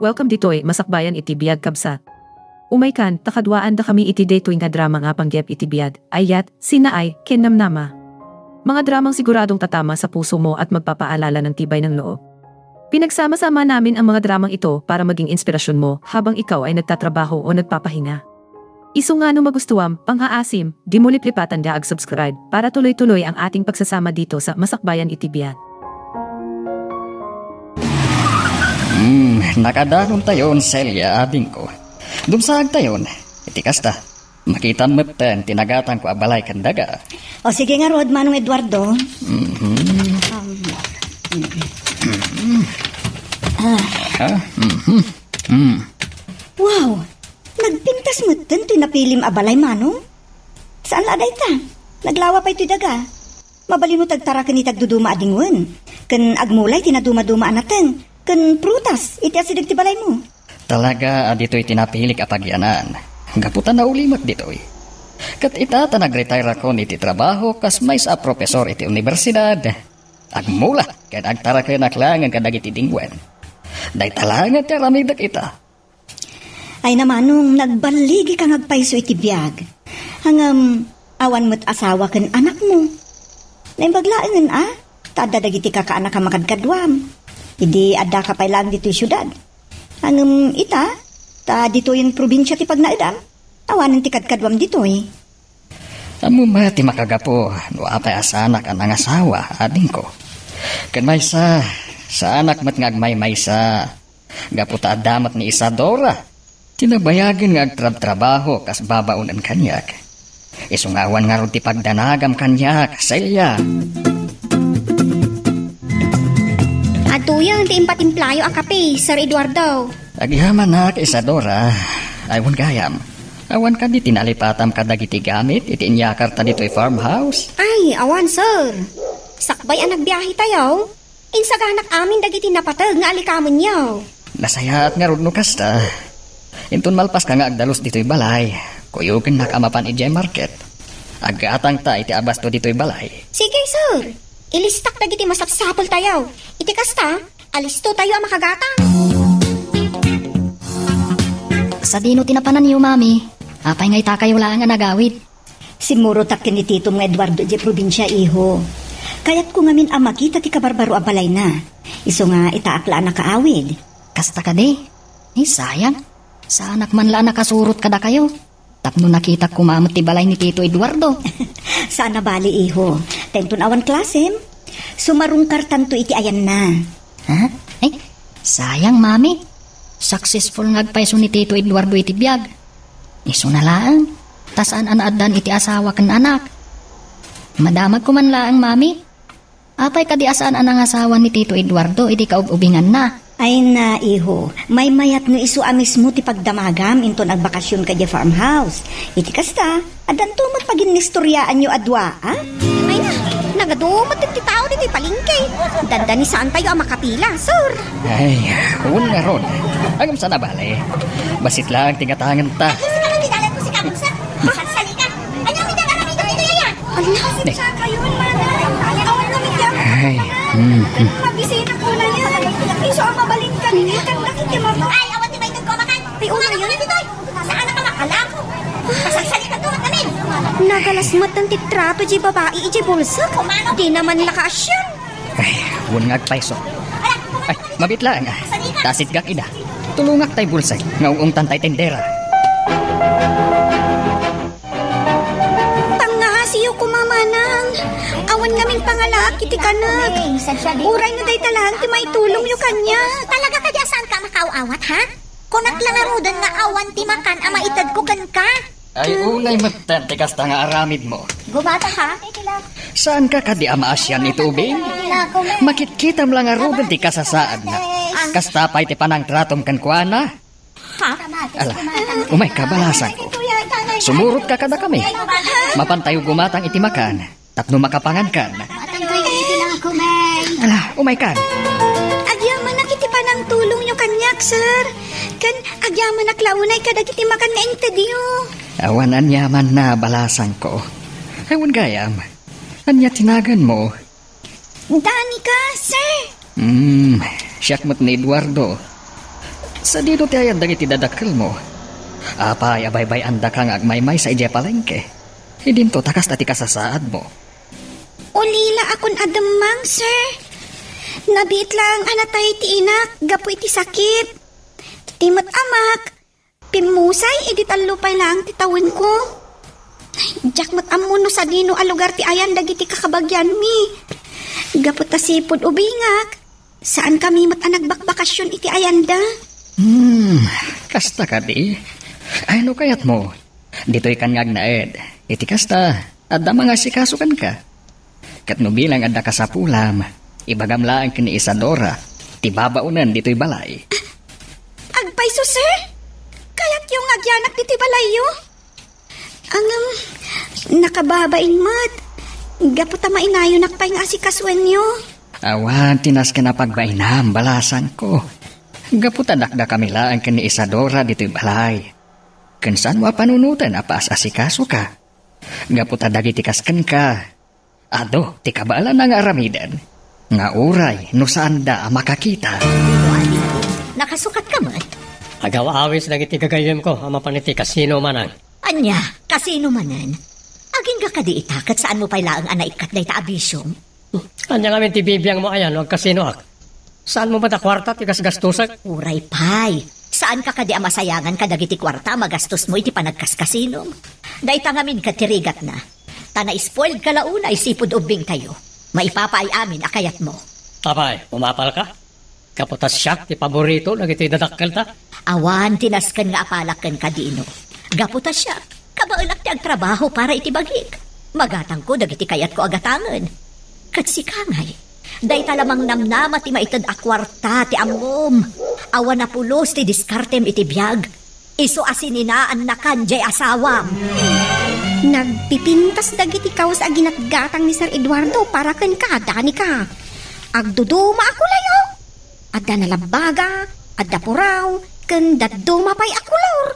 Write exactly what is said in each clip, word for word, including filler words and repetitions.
Welcome ditoy Masakbayan iti Biag, kabsat. Umaykan, ta kaduaandakami iti daytoy nga drama nga panggep iti biag, ayat, sinaay, ken namnama. Mga dramang siguradong tatama sa puso mo at magpapaalala ng tibay ng loob. Pinagsama-sama namin ang mga dramang ito para maging inspirasyon mo habang ikaw ay nagtatrabaho o nagpapahinga. Isu nga no magustuam, pangaasim, di mo liplipatan nga ag-subscribe para tuloy-tuloy ang ating pagsasama dito sa Masakbayan iti Biag. Hmm, nakadanontayon, Celia, adingko. Dumsaagtayon. Iti kasta, makitam metten ti nagatangko a balay ken daga. O sige ngarud, Manong Eduardo. Mhm. Um, Ha? Mhm. Hmm. Wow! Nagpintas metten toy napilim a balay, Manong. Saan la a dayta? Naglawa pay toy daga. Mabalin no ti agtaraken iti agduduma a dingwen, ken agmulay ti nadumaduma a nateng, ken prutas iti asideg ti balaymo. Talaga a ditoy ti napilik a pagyanan, gapu ta naulimek ditoy. Ket ita ta nagretire-akon iti trabaho kas maysa a profesor iti universidad, agmula ken agtarakenak laengen kadagiti dingwen. Dayta laengen ti aramidek ita. Ay na, Manong, nagballigika nga agpayso iti biag. Ngem, awan met asawa ken anakmo. Naimbag laengen a, ta adda dagiti kakaanak a makadkaduam. Idi addaka pay laeng ditoy siudad. Ngem ita, ta ditoyen probinsia ti pagnaedam, awanen ti kadkaduam ditoy. Ammom met ti makagapu no apay a saanak a nangasawa, adingko. Ken maysa, saanak met nga agmaymaysa. Gapu ta adda met ni Isadora ti nabayagen nga agtrabtrabaho kas babaonen kaniak. Isu nga awan ngarud ti pagdanagam kaniak, Celia. Adtoyen ti impatimplayo a kape, Sir Eduardo. Agyamanak, Isadora. Ay, wen gayam. Awan kadi ti nalipatam kadagiti gamit iti inyakarta ditoy farmhouse? Ay, awan, sir. Sakbay a nagbiahe tayo, insaganak amin dagiti napateg nga alikamenyo. Nasayaat ngarud no kasta. Inton malpaska nga agdalus ditoy balay, kuyogennak a mapan idiay market. Aggatangta iti abasto ditoy balay. Sige, sir. Ilistak dagiti masapsapul tayo. Iti kasta, alisto tayo a makagatang. Sadino ti napananyo, Mami? Apay nga itakayo laeng a nagawid? Simmurotak ken ni Titom nga Eduardo idiay probinsia, iho. Kayatko ngamin a makita ti kabarbaro a balayna. Isu nga itaak la a nakaawid. Kasta kadi? Ay, sayang. Saanak man la a nakasurot kadakayo. Tapno nakitak koma met ti balay ni Tito Eduardo. Saan a bali, iho. Ta inton awan klasem, sumarungkartanto iti ayanna. Ha? Ay, sayang, Mami. Successful nga agpayso ni Tito Eduardo iti biag. Isuna laeng, ta saan a naaddan iti asawa ken anak. Madamagko man laeng, Mami. Apay kadi a saan a nangasawa ni Tito Eduardo iti kaub-ubinganna? Ay na, iho, maymayat no isu a mismo ti pagdamagam inton agbakasionka idiay farmhouse. Iti kasta, addanto met paginnistoriaanyo a dua, a? Ay na, nagadu met ti tao ditoy palengke. Dandani saantayo a makapila, sir. Ay, wen ngarud. Ngem saan a bale. Bassit laeng ti ngatangenta. Ay, saan a ti dalan ko si Kamusa? Salsalika. Anya mi dalan a mi ditoy aya? Ala, si Chaka yun, mana. Awan kami diyan. Ay, mm, mm. Mabisita ko na yan. Isu a mabalin kami, ikan na kiti mama. Ay, awan ti maitag ko makan. Ay, una yun. Ditoy. Saan na ka makalako? Pasagsalika to, makanin. Nagalas met ti trato di babai, di bulsa. Di naman nakaasyan. Ay, wen nga agpayso. Ay, mabit laeng, a. Tasitgak ida. Tulongak tay bulsek nga ung-ungtan tay tendera. Pangngasiyo koma, manang. Awan ngamin pangalaak iti kanak. Uray no dayta laeng ti maitulongyo kaniak. Talaga kadi a saanka a makaaw-awat, ha? Kunak la ngaruden nga awan ti makan a maitedko kenka. Ay, unay metten ti kasta nga aramidmo. Gumata, ha? Saanka kadi a maasian ni Tubing? Makitkitam la ngaruden ti kasasaadna. Kasta pay ti panangtratom kenkuana? Ha? Ala, umayka, balasangko. Sumurotka kadakami. Mapantayo gumatang iti makan tapno makapangankan. Matantoy iti lang, Kumeng. Ala, umaykan. Agyamanak iti panangtulongyo kaniak, sir. Ken agyamanak la unay kadagiti makan nga intedyo. Awan aniamanna, balasangko. Awan gayam. Ania ti naganmo? Danica, sir. Hmm, siak met ni Eduardo. Sadino ti ayan dagiti dadakkelmo? Apay a baybay-andaka nga agmaymaysa idiay palengke? Idinto ta kasta ti kasasaadmo. Ulila a kun ademmang, sir. Nabiit laeng a natay ti inak gapu iti sakit. Ti met amak, pimmusay idi tallo pay laeng ti tawenko. Diak met ammo no sadino a lugar ti ayan dagiti kakabagianmi. Gapu ta sipud ubingak, saankami met a nagbakbakasyon iti ayanda. Hmm, kasta kadi? Ay, no kayatmo, ditoy kan nga agnaed. Iti kasta, adda mangasikaso kenka. Ket no bilang adda kasapulam, ibagam laeng ken ni Isadora ti babaonen ditoy balay. Agpayso, sir? Kayatyo nga agyanak ditoy balayyo? Ngem, nakababain met. Gapu ta mainayonak pay nga asikasoenyo. Awan ti nasken a pagbainam, balasangko. Gapu ta dakdakami laeng ken ni Isadora ditoy balay. Ken saanmo a panunoten a paas-asikasoka. Gapu ta dagiti kas kenka, adu ti kabaelanna nga aramiden, nga uray no saanda a makakita. Nakasukatka met? Agaw-awis dagiti gagayyemko a mapan iti kasino, manang. Ania, kasino manen? Agingga kadi ita ket saanmo pay laeng a naikkat dayta a bisiom? Ania ngamin ti bibiangmo aya no agkasinoak? Saanmo met a kuarta ti gasgastosek? Uray pay. Saanka kadi a masayangan kadagiti kuarta a magastosmo iti panagkaskasinom? Dayta ngamin ket ti rigatna. Ta na-spoiledka la unay sipud ubbingtayo. Maipapaay amin a kayatmo. Apay, umapalka? Gapu ta siak ti paborito dagiti dadakkelta. Awan ti nasken nga apalak kenka, Dino. Gapu ta siak, kabaelak ti agtrabaho para iti bagik. Magatangko dagiti kayatko a gatangen. Ket sika ngay, dayta la mangnamnama ti maited a kuarta ti ammom. Awan a pulos ti diskartem iti biag. Isu a sininaannakan jay asawam. Nagpipintas dagiti kawes a ginatgatang ni Sir Eduardo para kenka, Danica. Agduduma a kulay, o. Adda nalabbaga, adda puraw, ken dadduma pay a kolor.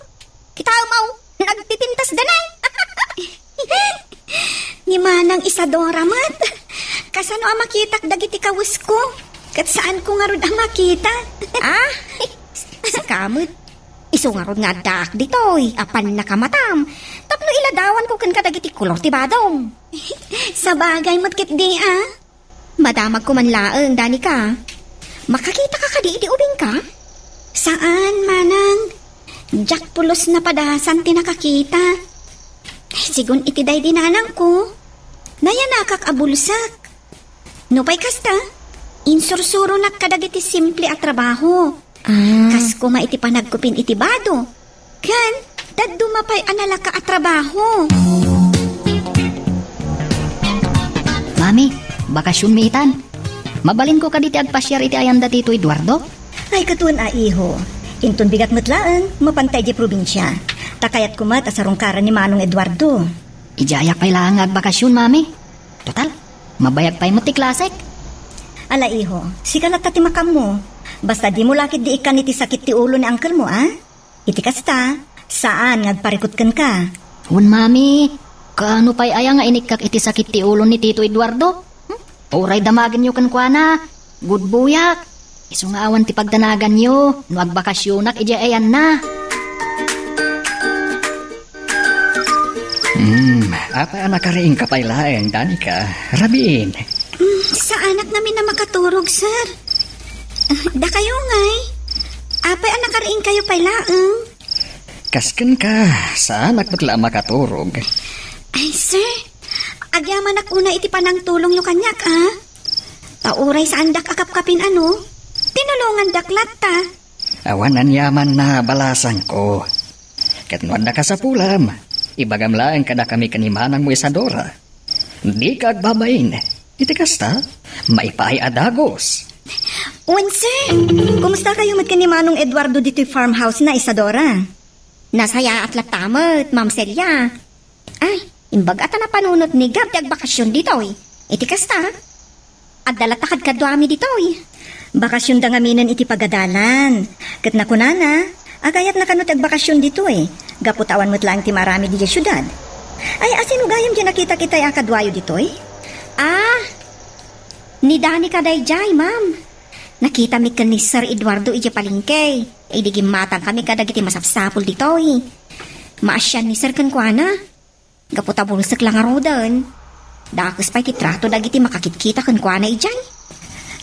Kitaem, aw, nagpipintas danay. Ni Manang Isadora met. Kasano a makitak dagiti kawesko? Ket saanko ngarud a makita. Ah, sika met. Isu ngarud nga addaak ditoy a pannakamatam tapno iladawanko kenka dagiti kolor ti badong. Sabagay met ketdi, a. Madamagko man laeng, Danica. Makakitaka kadi iti ubingka? Saan, manang. Diak pulos napadasan ti nakakita. Sigun iti daydi nanangko, nayanakak a bulsak. Nupay kasta, insursuronak kadagiti simple a trabaho. Ah. Kas koma iti panagkupin iti bado. Ken, dadduma pay a nalaka a trabaho. Mami, bakasionmi itan. Mabalinko kadi ti agpasiar iti ayanda Tito Eduardo? Ay, ket wen a, iho. Inton bigat met laeng, mapanta idiay probinsia. Ta kayatko met a sarungkaran ni Manong Eduardo. Idiayak pay laeng nga agbakasion, Mami. Total, mabayag pay met ti klasek. Ala, iho, sika latta ti makaammo. Basta dimo la ketdi ikkan iti sakit ti ulo ni angkelmo, a? Iti kasta, saan nga agparikut kenka. Wen, Mami, kaano pay aya nga inikkak iti sakit ti ulo ni Tito Eduardo? Hmm? Uray damagenyo kenkuana, gudbuyak. Isu nga awan ti pagdanaganyo no agbakasionak idiay ayanna. Hmm, apay a nakariingka pay laeng, Danica? Rabiin. Hmm, saanak ngamin a makaturog, sir. Ah, dakayo ngay? Apay a nakariingkayo pay laeng? Kas kenka, saanak met la a makaturog. Ay, sir, agyamanak unay iti panangtulongyo kaniak, a. Ta uray saandak a kapkapin, ano, tinulongandak latta. Awan aniamanna, balasangko. Ket no adda kasapulam, ibagam laeng kadakami ken ni manangmo Isadora. Dika agbabain. Iti kasta, maipaay a dagus. Wen, sir, kumustakayo met ken ni Manong Eduardo ditoy farmhouse na, Isadora? Nasayaat latta met, Ma'am Celia. Ay, imbag-at a napanunot ni Gab ti agbakasyon ditoy. Iti kasta, adda latta kadkaduami ditoy. Bakasyonda ngaminen iti pagadalan. Ket nakunana, agayatna kano ti agbakasyon ditoy. Gapu ta awan met laeng ti maaramid idiay siudad. Ay, asino gayam ti nakitak itay a kaduayo ditoy? Ah, ni Danica daydiay, ma'am. Nakitami ken ni Sir Eduardo idiay palengke. Idi gimmatangkami kadagiti masapsapul ditoy. Maasian ni Sir kenkuana. Gapu ta bulsek la ngaruden. Dakes pay ti trato dagiti makakitkita kenkuana idiay.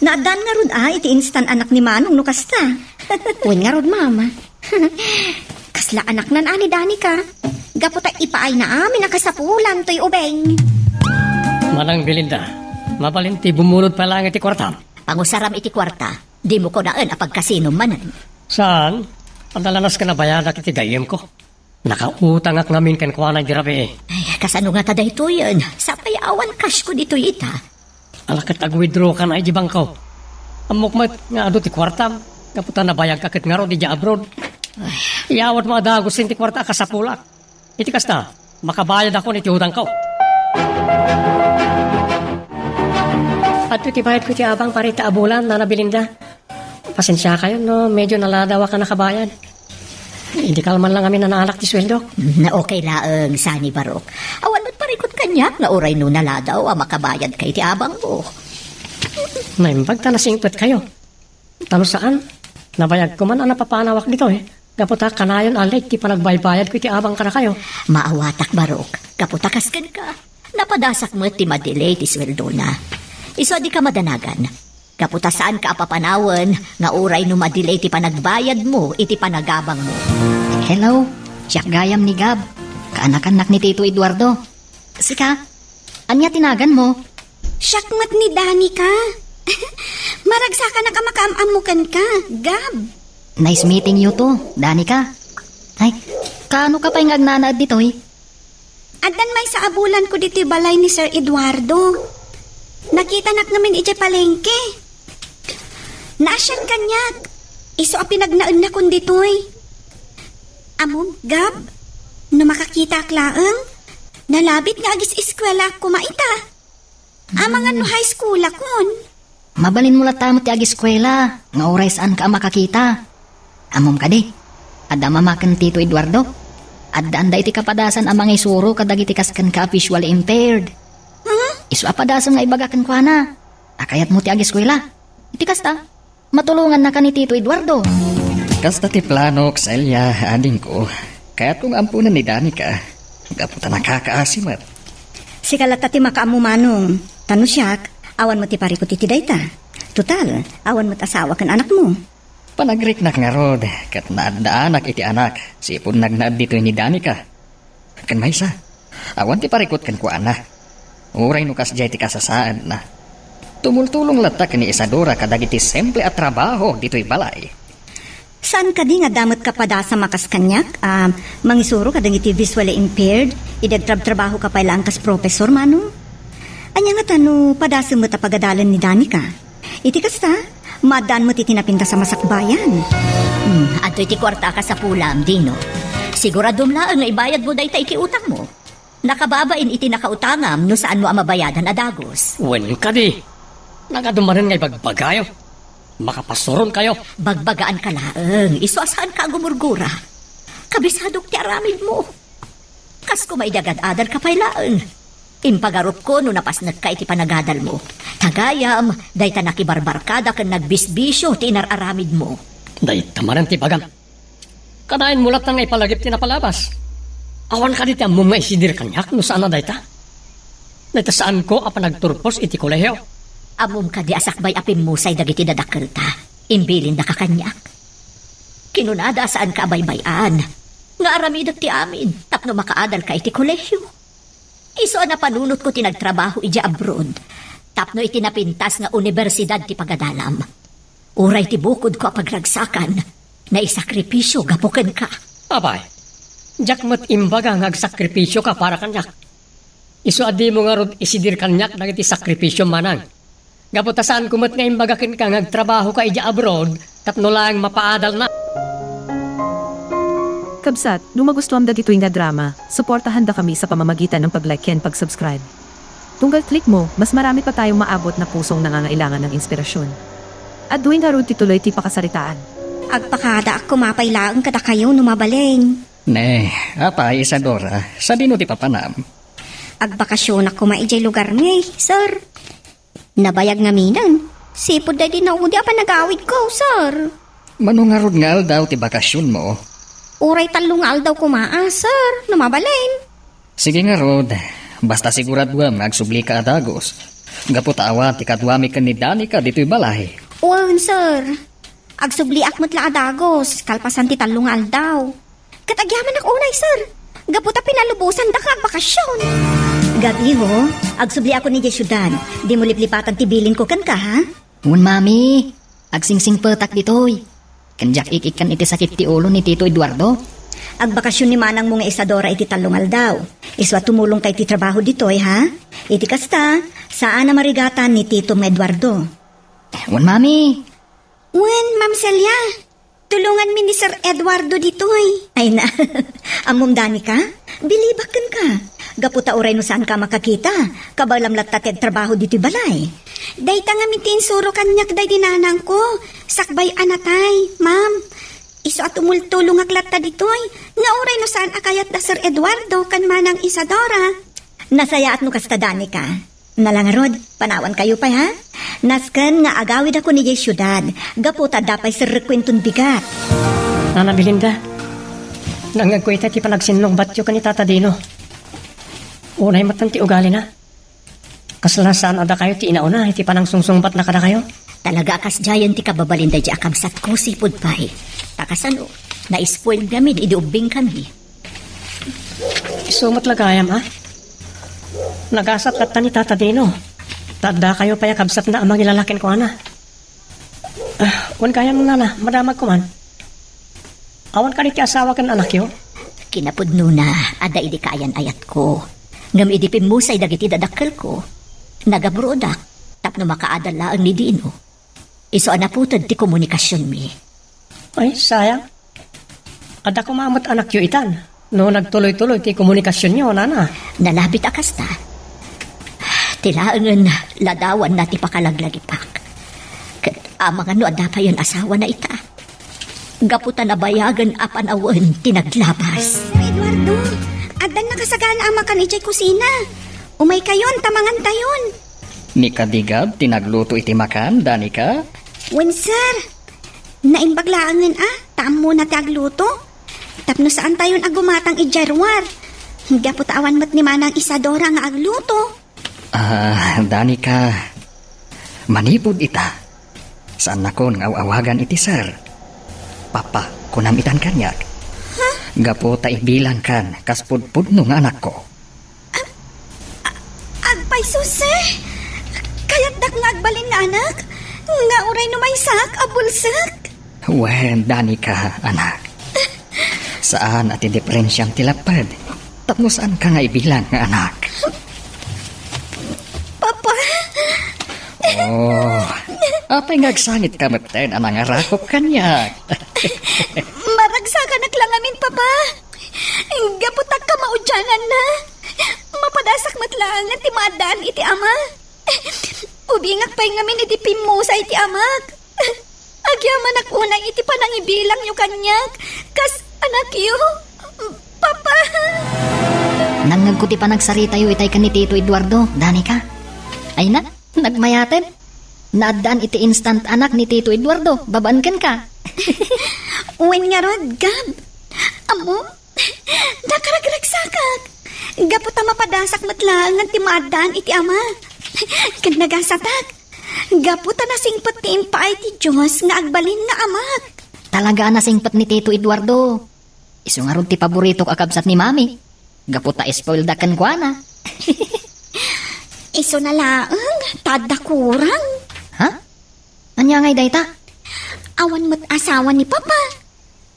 Naaddan ngarud a iti instant anak ni Manong no kasta. Wen ngarud, Mama. Kasla anaknan a ni Danica. Gapu ta ipaayna amin a kasapulan toy ubing. Manang Belinda, mabalin ti bumulod pay laeng iti kuartam. Pangusaram iti kuarta. Dimo kunaen a pagkasinom manen. Saan? Adda lanas ken a bayadak iti gayyemko. Nakautangak ngamin kenkuana idi rabii. Ay, kasano ngata daytoyen? Sapay awan cashko ditoy ita. Ala ket ag-withdraw kan idiay bangko. Ammok met nga adu ti kuartam. Gapu ta nabayagka ket ngarud idiay abroad. Ay. Iyawatmo a dagusen ti kuarta a kasapulak. Iti kasta, makabayadakon iti utangko. Adtoy ti bayadko iti abang para ita a bulan, Nana Belinda. Pasensiakayon no medyo naladawak a nakabayad. Idi kalman lang amin a naanak ti sueldok. Na okay laeng, saan ni Barok. Awan met parikut kaniak nga uray no naladaw a makabayadka iti abangmo. Naimbag ta nasingpetkayo. Ta no saan, nabayagko man a napapanawak ditoy. Gapu ta kanayon a late ti panagbaybayadko iti abang kadakayo. Maawatak, Barok. Gapu ta kas kenka. Napadasak met ti madelay ti sueldona. Isu a dika madanagan. Gapu ta saanka a papanawen nga uray no madelay ti panagbayadmo iti panagabangmo. Hello, siak gayam ni Gab. Kaanakannak ni Tito Eduardo. Sika? Ania ti naganmo? Siak met ni Danica. Maragsakanak a makaam-ammo kenka, Gab. Nice meeting you too, Danica. Ay, kaano ka pay nga agnanaed ditoy? Addan maysa a bulanko ditoy balay ni Sir Eduardo. Nakitanak ngamin idiay palengke. Naasian kaniak. Isu a pinagnaennakon ditoy. Ammom, Gab, no makakitak laeng, nalabit nga agis-eskuelaak koma ita. Amangan no high school akon. Mabalinmo latta met ti agiskuela, nga uray saanka a makakita. Ammom kadi, adda mama ken Tito Eduardo. Addaanda iti kapadasan a mangisuro kadagiti kas kenka a visually impaired. Huh? Isu a padasem nga ibaga kenkuana a kayatmo ti agiskuela. Iti kasta, matulongannaka ni Tito Eduardo. Kasta ti planok, Celia, adingko. Kayatko nga ammoen ni Danica. Gapu ta nakakaasi met. Sika latta ti makaammo, Manong. Ta no siak, awan met ti parikut iti dayta. Total, awan met asawa ken anakmo. Panagriknak ngarud, ket naaddaanak iti anak. Sipud nagnaed ditoy ni Danica. Ken maysa, awan ti parikut kenkuana. Uray no kasdiay ti kasasaadna. Tumultulong latta ken ni Isadora kadagiti simple a trabaho ditoy balay. Saan kadi nga adda met kapadasam a kas kaniak a mangisuro kadagiti visually impaired idi agtrabtrabahoka pay laeng kas professor, Manong? Ania ngata no padasem met a pagadalan ni Danica? Iti kasta, maaddaan met iti napintas a masakbayan. Hmm, adtoy ti kuarta a kasapulam, Dino. Siguraduem laeng nga ibayadmo dayta iti utangmo. Nakababain iti nakautangam no saanmo a mabayadan a dagus. Wen kadi, nagadu manen nga ibagbagayo. Makapasuronkayo. Bagbagaanka laeng, isu a saanka a gumurgura. Kabisadok ti aramidmo. Kas koma idi agad-adalka pay laeng. Impagarupko no napasnekka iti panagadalmo. Ta gayam, dayta nakibarbarkada ken nagbisbisio ti inar-aramidmo. Dayta manen ti bagam. Kanayon mo latta nga ipalagip ti napalabas. Awan kadi ti ammom nga isidir kaniak no saan a dayta? Dayta saanko a panagturpos iti kolehio. Ammom kadi a sakbay a pimmusay dagiti dadakelta. Imbilindaka kaniak. Kinunada a saanka a baybay-an nga aramidek ti amin tapno makaadalka iti kolehio. Isu a napanunotko ti nagtrabaho idiay abroad tapno iti napintas nga universidad ti pagadalam. Uray ti bukodko a pagragsakan, naisakripisio gapu kenka. Apay, diak met imbaga nga agsakripisioka para kaniak. Isu a dimo ngarud isidir kaniak dagiti sakripisio, manang. Gapu ta saanko met nga imbaga kenka nga agtrabahoka idiay abroad tapno laeng mapaadalna. Kabsat, no magustuam dagitoy nga drama, suportahan da kami sa pamamagitan ng pag-like ken pag-subscribe. Tunggal click mo, mas marami pa tayong maabot na pusong nangangailangan ng inspirasyon. Adtoy ngarud ti tuloy ti pakasaritaan. Agpakadaak koma pay laeng kadakayo no mabalin. Ne, apay, Isadora, sadino ti papanam? Agbakasionak koma idiay lugar mi, sir. Nabayag ngaminen. Sipud daydi naudi a panagawidko, sir. Mano ngarud nga aldaw ti bakasionmo? Uray tallo nga aldaw koma, sir, no mabalin. Sige ngarud, basta siguraduem nga agsublika a dagus. Gapu ta awan ti kaduami ken ni Danica ditoy balay. Wen, sir. Agsubliak met la a dagus, kalpasan ti tallo nga aldaw. Ket agyamanak unay, sir. Gapu ta pinalubosandaka agbakasion. Gab-i, ho, agsubliakon idiay siudad. Dimo liplipatan ti bilinko kenka, ha? Wen, Mami. Agsingsingpetak ditoy. Ken diak ik-ikkan iti sakit ti ulo ni Tito Eduardo. Agbakasion ni manangmo nga Isadora iti tallo nga aldaw. Isu a tumulongka iti trabaho ditoy, ha? Iti kasta, saan a marigatan ni Tito nga Eduardo. Wen, Mami. Wen, Ma'am Celia. Tulonganmi ni Sir Eduardo ditoy. Ay na, ammom, Danica? Bilibak kenka. Gapu ta uray no saanka a makakita, kabaelam latta ti agtrabaho ditoy balay. Dayta ngamin ti insuro kaniak daydi nanangko, sakbay a natay, ma'am. Isu a tumultulongak latta ditoy, nga uray no saan a kayat da Sir Eduardo ken Manang Isadora. Nasayaat no kasta, Danica. Nala ngarud, panawankayo pay, ha? Nasken nga agawidakon idiay siudad, gapu ta adda pay serrekko inton bigat. Nana Belinda, nangngegko ita ti panagsinnungbatyo ken ni Tata Dino. Unay met ti ugalina. Kasla saan a dakayo ti inauna iti panangsungsungbatna kadakayo? Talaga a kasdiayen ti kababalin daydi a kabsatko, sipud pay. Ta kasano, na-spoil ngamin idi ubbingkami. Isu met la gayam, a? Nagasat latta ni Tata Dino. Ta addakayo pay a kabsatna a mangilala kenkuana. Ah, wen gayam, nana, madamagko man. Awan kadi ti asawa ken anakyo? Kinapudnona, adda idi kaayan-ayatko. Ngem idi pimmusay dagiti dadakkelko, nagabruodak tapno makaadal laeng ni Dino. Isu a naputed ti komunikasionmi. Ay, sayang. Adda koma met anakyo itan, no nagtuloy-tuloy ti komunikasionyo, nana. Nalabit a kasta. Ti laengen ladawanna ti pakalaglagipak. Ket amangan no adda payen asawana ita. Gapu ta nabayagen a panawen ti naglabas. Sir Eduardo, addan nakasagana a makan idiay kusina. Umaykayon ta mangantayon. Ni Kadigab ti nagluto iti makan, Danica? Wen, sir. Naimbag laengen a, ta ammona ti agluto. Tapno saantayon a gumatang idiay ruar. Gapu ta awan met ni Manang Isadora nga agluto. Ah, Danica, manipud ita, saannakon nga aw-awagan iti sir. Papa, kunam itan kaniak. Ha? Gapu ta ibilangkan kas pudpudno nga anakko. Ag-, a-, agpayso, sir. Kayatdak nga agbalin nga anak, nga uray no maysak a bulsek. Wen, Danica, anak. Saan a ti diperensiam ti lapped. Tapno saanka nga ibilang nga anak. Papa? Oh, apay nga agsangitka metten a nangarakop kaniak? Maragsakanak la ngamin, Papa. Gapu ta kamaudiananna. Mapadasak met laengen ti maaddaan iti ama. Ubingak pay ngamin idi pimmusay ti amak. Agyamanak unay iti panangibilangyo kaniak kas anakyo, Papa. Nangngegko ti panagsaritayo itay ken ni Tito Eduardo, Danica. Ay na, nagmayaten. Naaddaan iti instant anak ni Tito Eduardo, babaen kenka. Wen ngarud, Gab. Ammom, nakaragragsakak. Gapu ta mapadasak met laengen ti maaddaan iti ama. Ken nagasatak. Gapu ta nasingpet ti impaay ti Dios nga agbalin nga amak. Talaga a nasingpet ni Tito Eduardo. Isu ngarud ti paboritok a kabsat ni Mami. Gapu ta spoilda kenkuana. Isuna laeng, ta adda kurang. Ha? Ania ngay dayta? Awan met asawa ni Papa.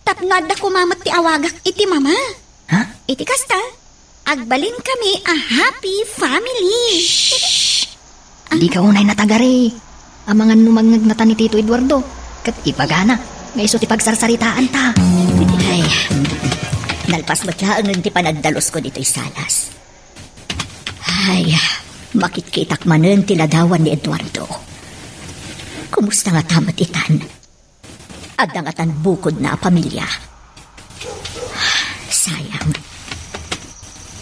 Tapno adda koma met ti awagak iti mama. Ha? Iti kasta, agbalinkami a happy family. Shh! Dika unay natagari. Amangan no mangngegna ta ni Tito Eduardo. Ket ibagana nga isu ti pagsarsaritaanta. Ay, nalpas met laengen ti panagdalusko ditoy salas. Ay, makitkitak manen ti ladawan ni Eduardo. Kumusta ngata met itan? Adda ngatan bukodna a pamilia. Sayang.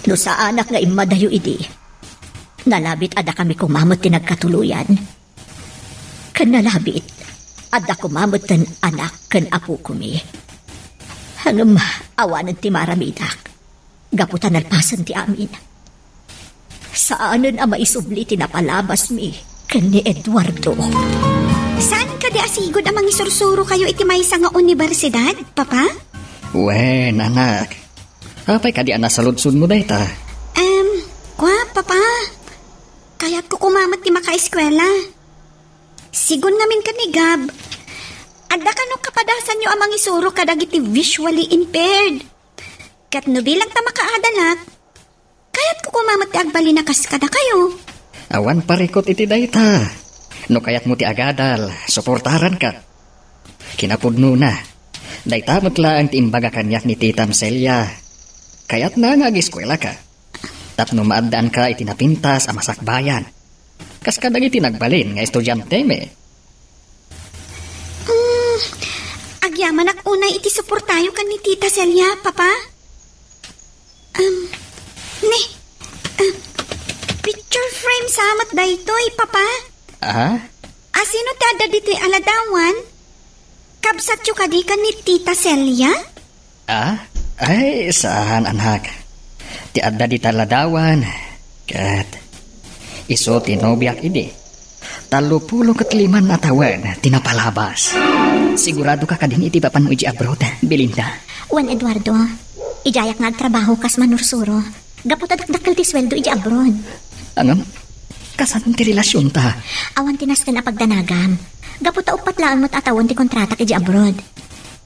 No saanak nga immadayo idi, nalabit a dakami koma met ti nagkatuloyan. ken nalabit, adda koma metten anak ken apokomi. Ngem awanen ti maaramidak, gapu ta nalpasen ti amin. Saanen a maisubli ti napalabasmi ken ni Eduardo. Saan kadi a sigud a mangisuro-suro kayo iti maysa nga universidad, Papa? Wen, anak. Apay kadi a nasaludsodmo dayta? Em, kua, Papa. Kayatko koma met ti makaeskuela. Sigun ngamin ken ni Gab, adda kano kapadasanyo a mangisuro kadagiti visually impaired. Ket no bilang ta makaadalak, kayatko koma met ti agbalin a kas kadakayo. Awan parikut iti dayta. No kayatmo ti agadal, suportaranka. Kinapudnona, dayta met laeng ti imbaga kaniak ni Titam Celia. Kayatna nga ageskuelaka tapno maaddaanka iti napintas a masakbayan, kas kadagiti nagbalin nga estudiantemi. Mm, agyamanak unay iti suportayo ken ni Tita Celia, Papa. Um, ni, ah, picture frame sa met daytoy, Papa. Ah? Asino ti adda ditoy a ladawan? Kabsatyo kadi ken ni Tita Celia? Ah? Ay, saan, anak. Ti adda dita ladawan, ket isu ti nobiak idi. Tallopulo ket lima a tawen ti napalabas. Sigurado ka kadin iti papanmo iti abroad, Belinda? Wen, Eduardo, idiayak nga agtrabaho kas manursuro. Gapu ta dakdakkel ti sueldo iti abroad. Ngem, kasano ti relasionta? Awan ti nasken a pagdanagam. Gapu ta uppat laeng met a tawen ti kontratak iti abroad.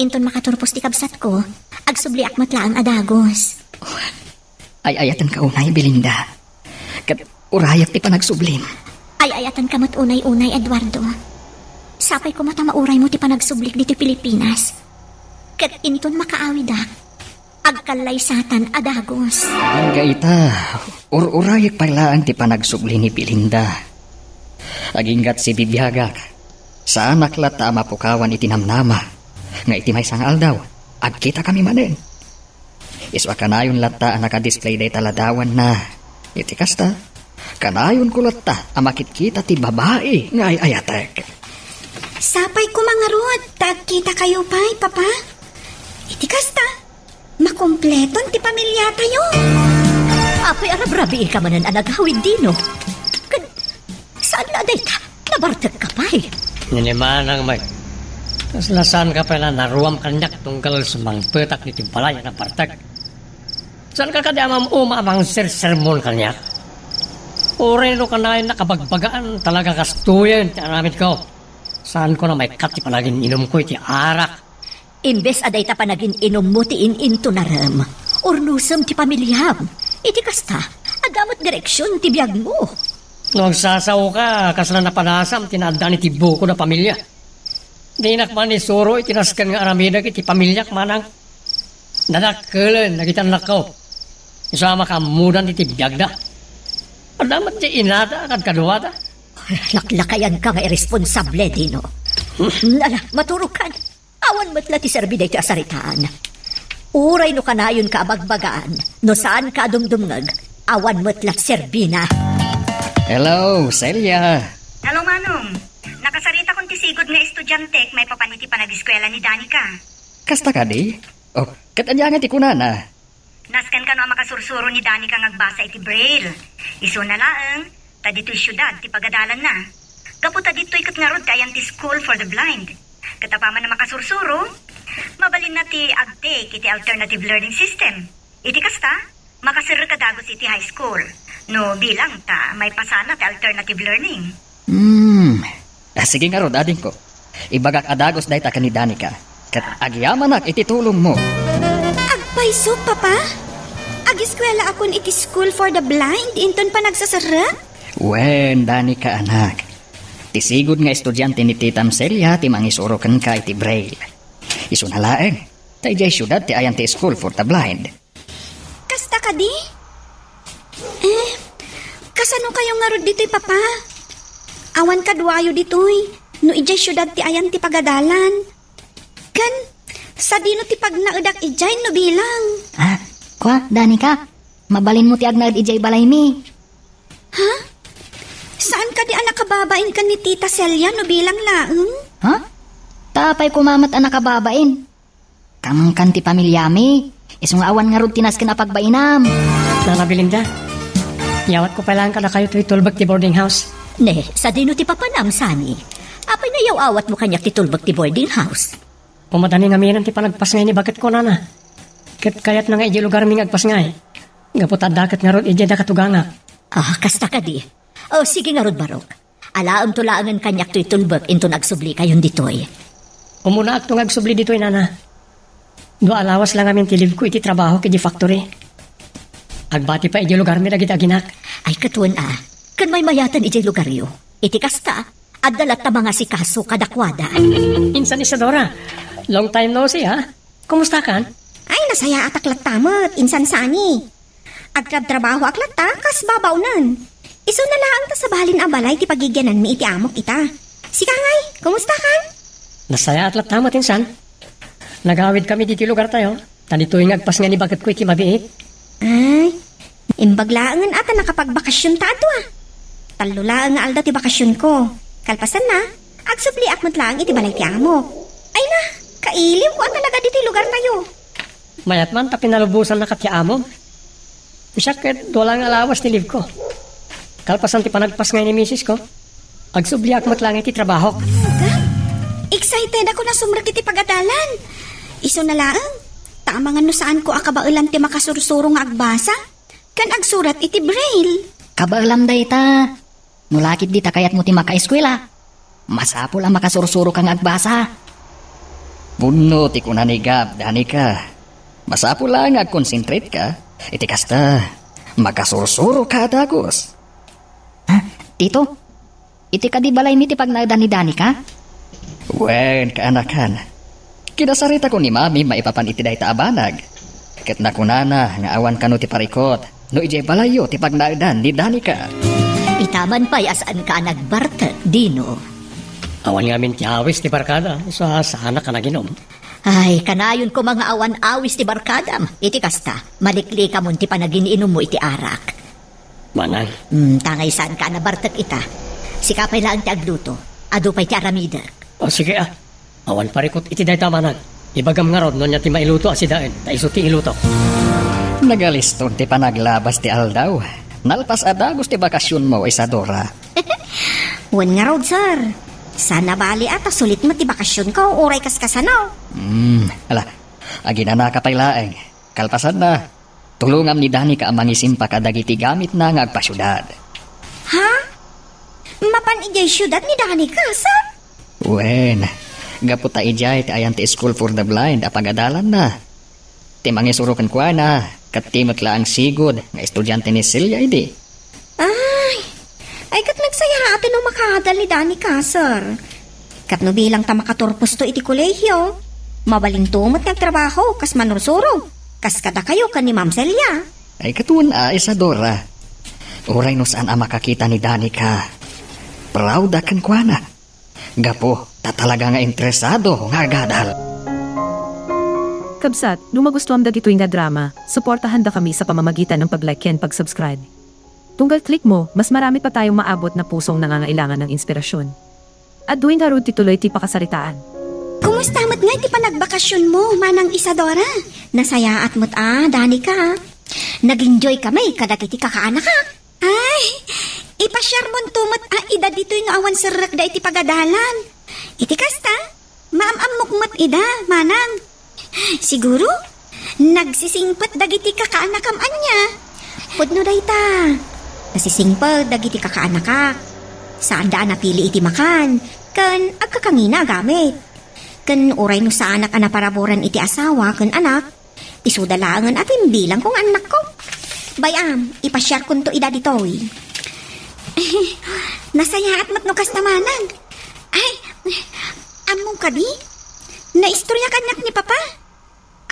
Inton makaturpos ti kabsatko, agsubliak met laeng a dagus. Ay-ayatenka unay, Belinda. Ket urayak ti panagsublim. Ay-ayatenka met unay-unay, Eduardo. Sapay koma ta mauraymo ti panagsublik ditoy Pilipinas. Ket inton makaawidak, agkallaysatan a dagus. Angga ita, ur-urayek pay laeng ti panagsubli ni Belinda. Aginggat sibibiagak, saanak latta a mapukawan iti namnama nga iti maysa nga aldaw, agkitakami manen. Isu a kanayon latta a nakadisplay dayta ladawanna. Iti kasta, kanayonko latta a makitkita ti babai nga ay-ayatek. Sapay koma ngarud ta agkitakayo pay, Papa. Iti kasta, makumpleton ti pamiliatayo. Apay a rabrabiika manen a nagawid dino? Ket saan la a dayta? Nabartekka pay? Ninimanang met. Kasla saanka pay la naruam kaniak tunggal sumangpetak iti balay a nabartek. Saanka kadi a mam-uma a mangsersermon kaniak? Uray no kanayon a kabagbagaan, talaga kastoyen ti aramidko. Saanko a maikkat ti panagin-inumko iti arak. Imbes a dayta panagin-inummo ti in-intunarem, urnosem ti pamiliam. Iti kasta, adda met direksion ti biagmo. No agsasaoka, kasla napadasam ti naaddaan iti bukod a pamilia. Dinak man isuro iti nasken nga aramidek iti pamiliak, manang. Nadakkelen dagiti annakko. Isu a makaammodan iti biagda. Adda met ti inada a kadkaduada. Laklakayanka nga irresponsable, Dino. Ala, maturokan. Awan met la ti serbi daytoy a saritaan. Uray no kanayonka a bagbagaan, no saanka a dumdumngeg, awan met la ti serbina. Hello, Celia. Hello, Manong. Nakasaritakon ti sigud nga estudiantek maipapan iti panagiskuela ni Danica. Kasta kadi? Oh, ket ania ngay ti kunana? Nasken kano a makasursuro ni Danica nga agbasa iti braille. Isuna laeng, ta ditoy siudad ti pagadalanna. Gapu ta ditoy ket ngarud ti ayan ti School for the Blind. Ket apaman a makasursuro, mabalinna ti ag-take iti alternative learning system. Iti kasta, makaserrek a dagus iti high school. No bilang ta maipasana ti alternative learning. Hmm. Ah, sige ngarud, adingko. Ibagak a dagus dayta ken ni Danica. Ket agyamanak iti tulongmo. Agpayso, Papa? Agiskuelaakon iti School for the Blind inton panagsaserrek? Wen, Danica, anak. Ti sigud nga estudiante ni Titam Celia ti mangisuro kenka iti braille. Isuna laeng, ta idiay siudad ti ayan ti School for the Blind. Kasta kadi? Eh, kasano kayo ngarud ditoy, Papa? Awan kaduayo ditoy, no idiay siudad ti ayan ti pagadalan. Ken, sadino ti pagnaedak idiay no bilang? Ah, kua, Danica, mabalinmo ti agnaed idiay balaymi. Ha? Saan kadi a nakababain ken ni Tita Celia no bilang laeng? Ha? Ta apay koma met a nakababain? Kamangkan ti pamiliami. Isu nga awan ngarud ti nasken a pagbainam. Nana Belinda, iyawatko pay laeng kadakayo toy tulbek ti boarding house. Ne, sadino ti papanam, Sunny? Apay nga iyaw-awatmo kaniak ti tulbek ti boarding house? Umadani ngamin ti panagpasngay ni baketko, nana. Ket kayatna nga idiay lugarmi nga agpasngay. Gapu ta adda ket ngarud idiay da katugangak. Ah, kasta kadi. O, sige ngarud, Barok. Alaemto laengen kaniak toy tulbek inton agsublikayon ditoy. Umunaakto nga agsubli ditoy, nana. Dua a lawas la ngamin ti leave ko iti trabahok iti factory. Agbati pay idiay lugarmi dagiti aginak. Ay, ket wen a. Ken maymayatan idiay lugaryo. Iti kasta, adda latta mangasikaso kadakuada. Insan Isadora, long time no see, ha? Kumustakan? Ay, nasayaatak latta met, insan Sunny. Agtrabtrabahoak latta kas babaonen. Isuna laeng ta sabalin a balay ti pagigiananmi iti amok ita. Sika ngay, kumustakan? Nasayaat latta met, insan. Nagawidkami ditoy lugartayo, ta ditoy nga agpasngay ni baketko iti mabiit. Ay, imbag laengen a ta nakapagbakasionta a dua. Tallo laeng nga aldaw ti bakasionko. Kalpasanna, agsubliak met laeng iti balay ti amok. Ay na, kailiwko a talaga ditoy lugartayo. Mayat man ta pinalubosannaka ti amom. Siak ket dua laeng a lawas ti leave ko. Kalpasan ti panagpasngay ni misis ko, agsubliak met laeng iti trabahok. Excited ako nasumrek iti pagadalan. Isuna laeng, ta amangan no saanko a kabaelan ti makasursuro nga agbasa ken agsurat iti braille. Kabaelam dayta. No la ketdi ta kayatmo ti makaeskuela, masapul a makasursuroka nga agbasa. Pudno ti kuna ni Gab, Danica. Masapul a nga agkonsentrate ka. Iti kasta, makasursuroka a dagus. Ha? Tito, iti kadi balaymi ti pagnaedan ni Danica? Wen, kaanakan. Kinasaritakon ni Mami maipapan iti dayta a banag. Ket nakunana nga awan kano ti parikut no idiay balayyo ti pagnaedan ni Danica. Itaman pay a saanka a nagbartek, Dino. Awan ngamin ti awis ti barkada, isu a saanak a naginom. Ay, kanayon koma nga awan awis ti barkadam. Iti kasta, maliklikamon ti panagin-inummo iti arak. Manang. Hmm, tangay saanka a nabartek ita. Sika pay laeng ti agluto. Adu pay ti aramidek. O, sige, ah. Awan parikut iti dayta, manang. Ibagam ngarud no ania ti mailuto a sidaen, ta isu ti ilutok. Nagaliston ti panaglabas ti aldaw. Nalpas a dagus ti bakasionmo, Isadora. Wen ngarud, sir. Saan a bali a ta sulit met ti bakasionko, uray kaskasano. Hmm, ala, aginanaka pay laeng. Kalpasanna, tulongam ni Danica a mangisimpa kadagiti gamitna nga agpasiudad. Ha? Mapan idiay siudad ni Danica, sir? Wen, gapu ta idiay ti ayan ti School for the Blind a pagadalanna. Ti mangisuro kenkuana, ket ti met laeng sigud nga estudiante ni Celia idi. Ay, ay, ket nagsayaaten no makadal ni Danica, sir. Ket no bilang ta makaturposto iti kolehiyo, mabalinto met nga agtrabaho kas manursuro, kas kadakayo ken ni Ma'am Celia. Ay, ket wen a, Isadora. Uray no saan a makakita ni Danica, proud a kenkuana. Gapu ta talaga nga interesado nga agadal. Kabsat, no magustuam dagitoy nga drama, suportahan da kami sa pamamagitan ng pag-like ken pag-subscribe. Tunggal click mo, mas marami pa tayong maabot na pusong nangangailangan ng inspirasyon. Adtoy ngarud ti tuloy ti pakasaritaan. Kumusta met ngay ti panagbakasionmo, Manang Isadora? Nasayaat met a, Danica. Nag-enjoy kami kadagiti kakaanakak. Ay, ipasiarmonto met a ida ditoy no awan serrekda iti pagadalan. Iti kasta, maam-ammok met ida, manang. Siguro, nagsisingpet dagiti kakaanakam ania. Pudno dayta. Nasisingpet dagiti kakaanakak. Saanda a napili iti makan, ken agkakangina a gamit. Ken uray no saanak a naparaburan iti asawa ken anak, isuda laengen a timbilang ko nga annakko. Bay-am, ipasiarkonto ida ditoy. Nasayaat met no kasta manang. Ay, ammom kadi? Naistorya kaniak ni Papa.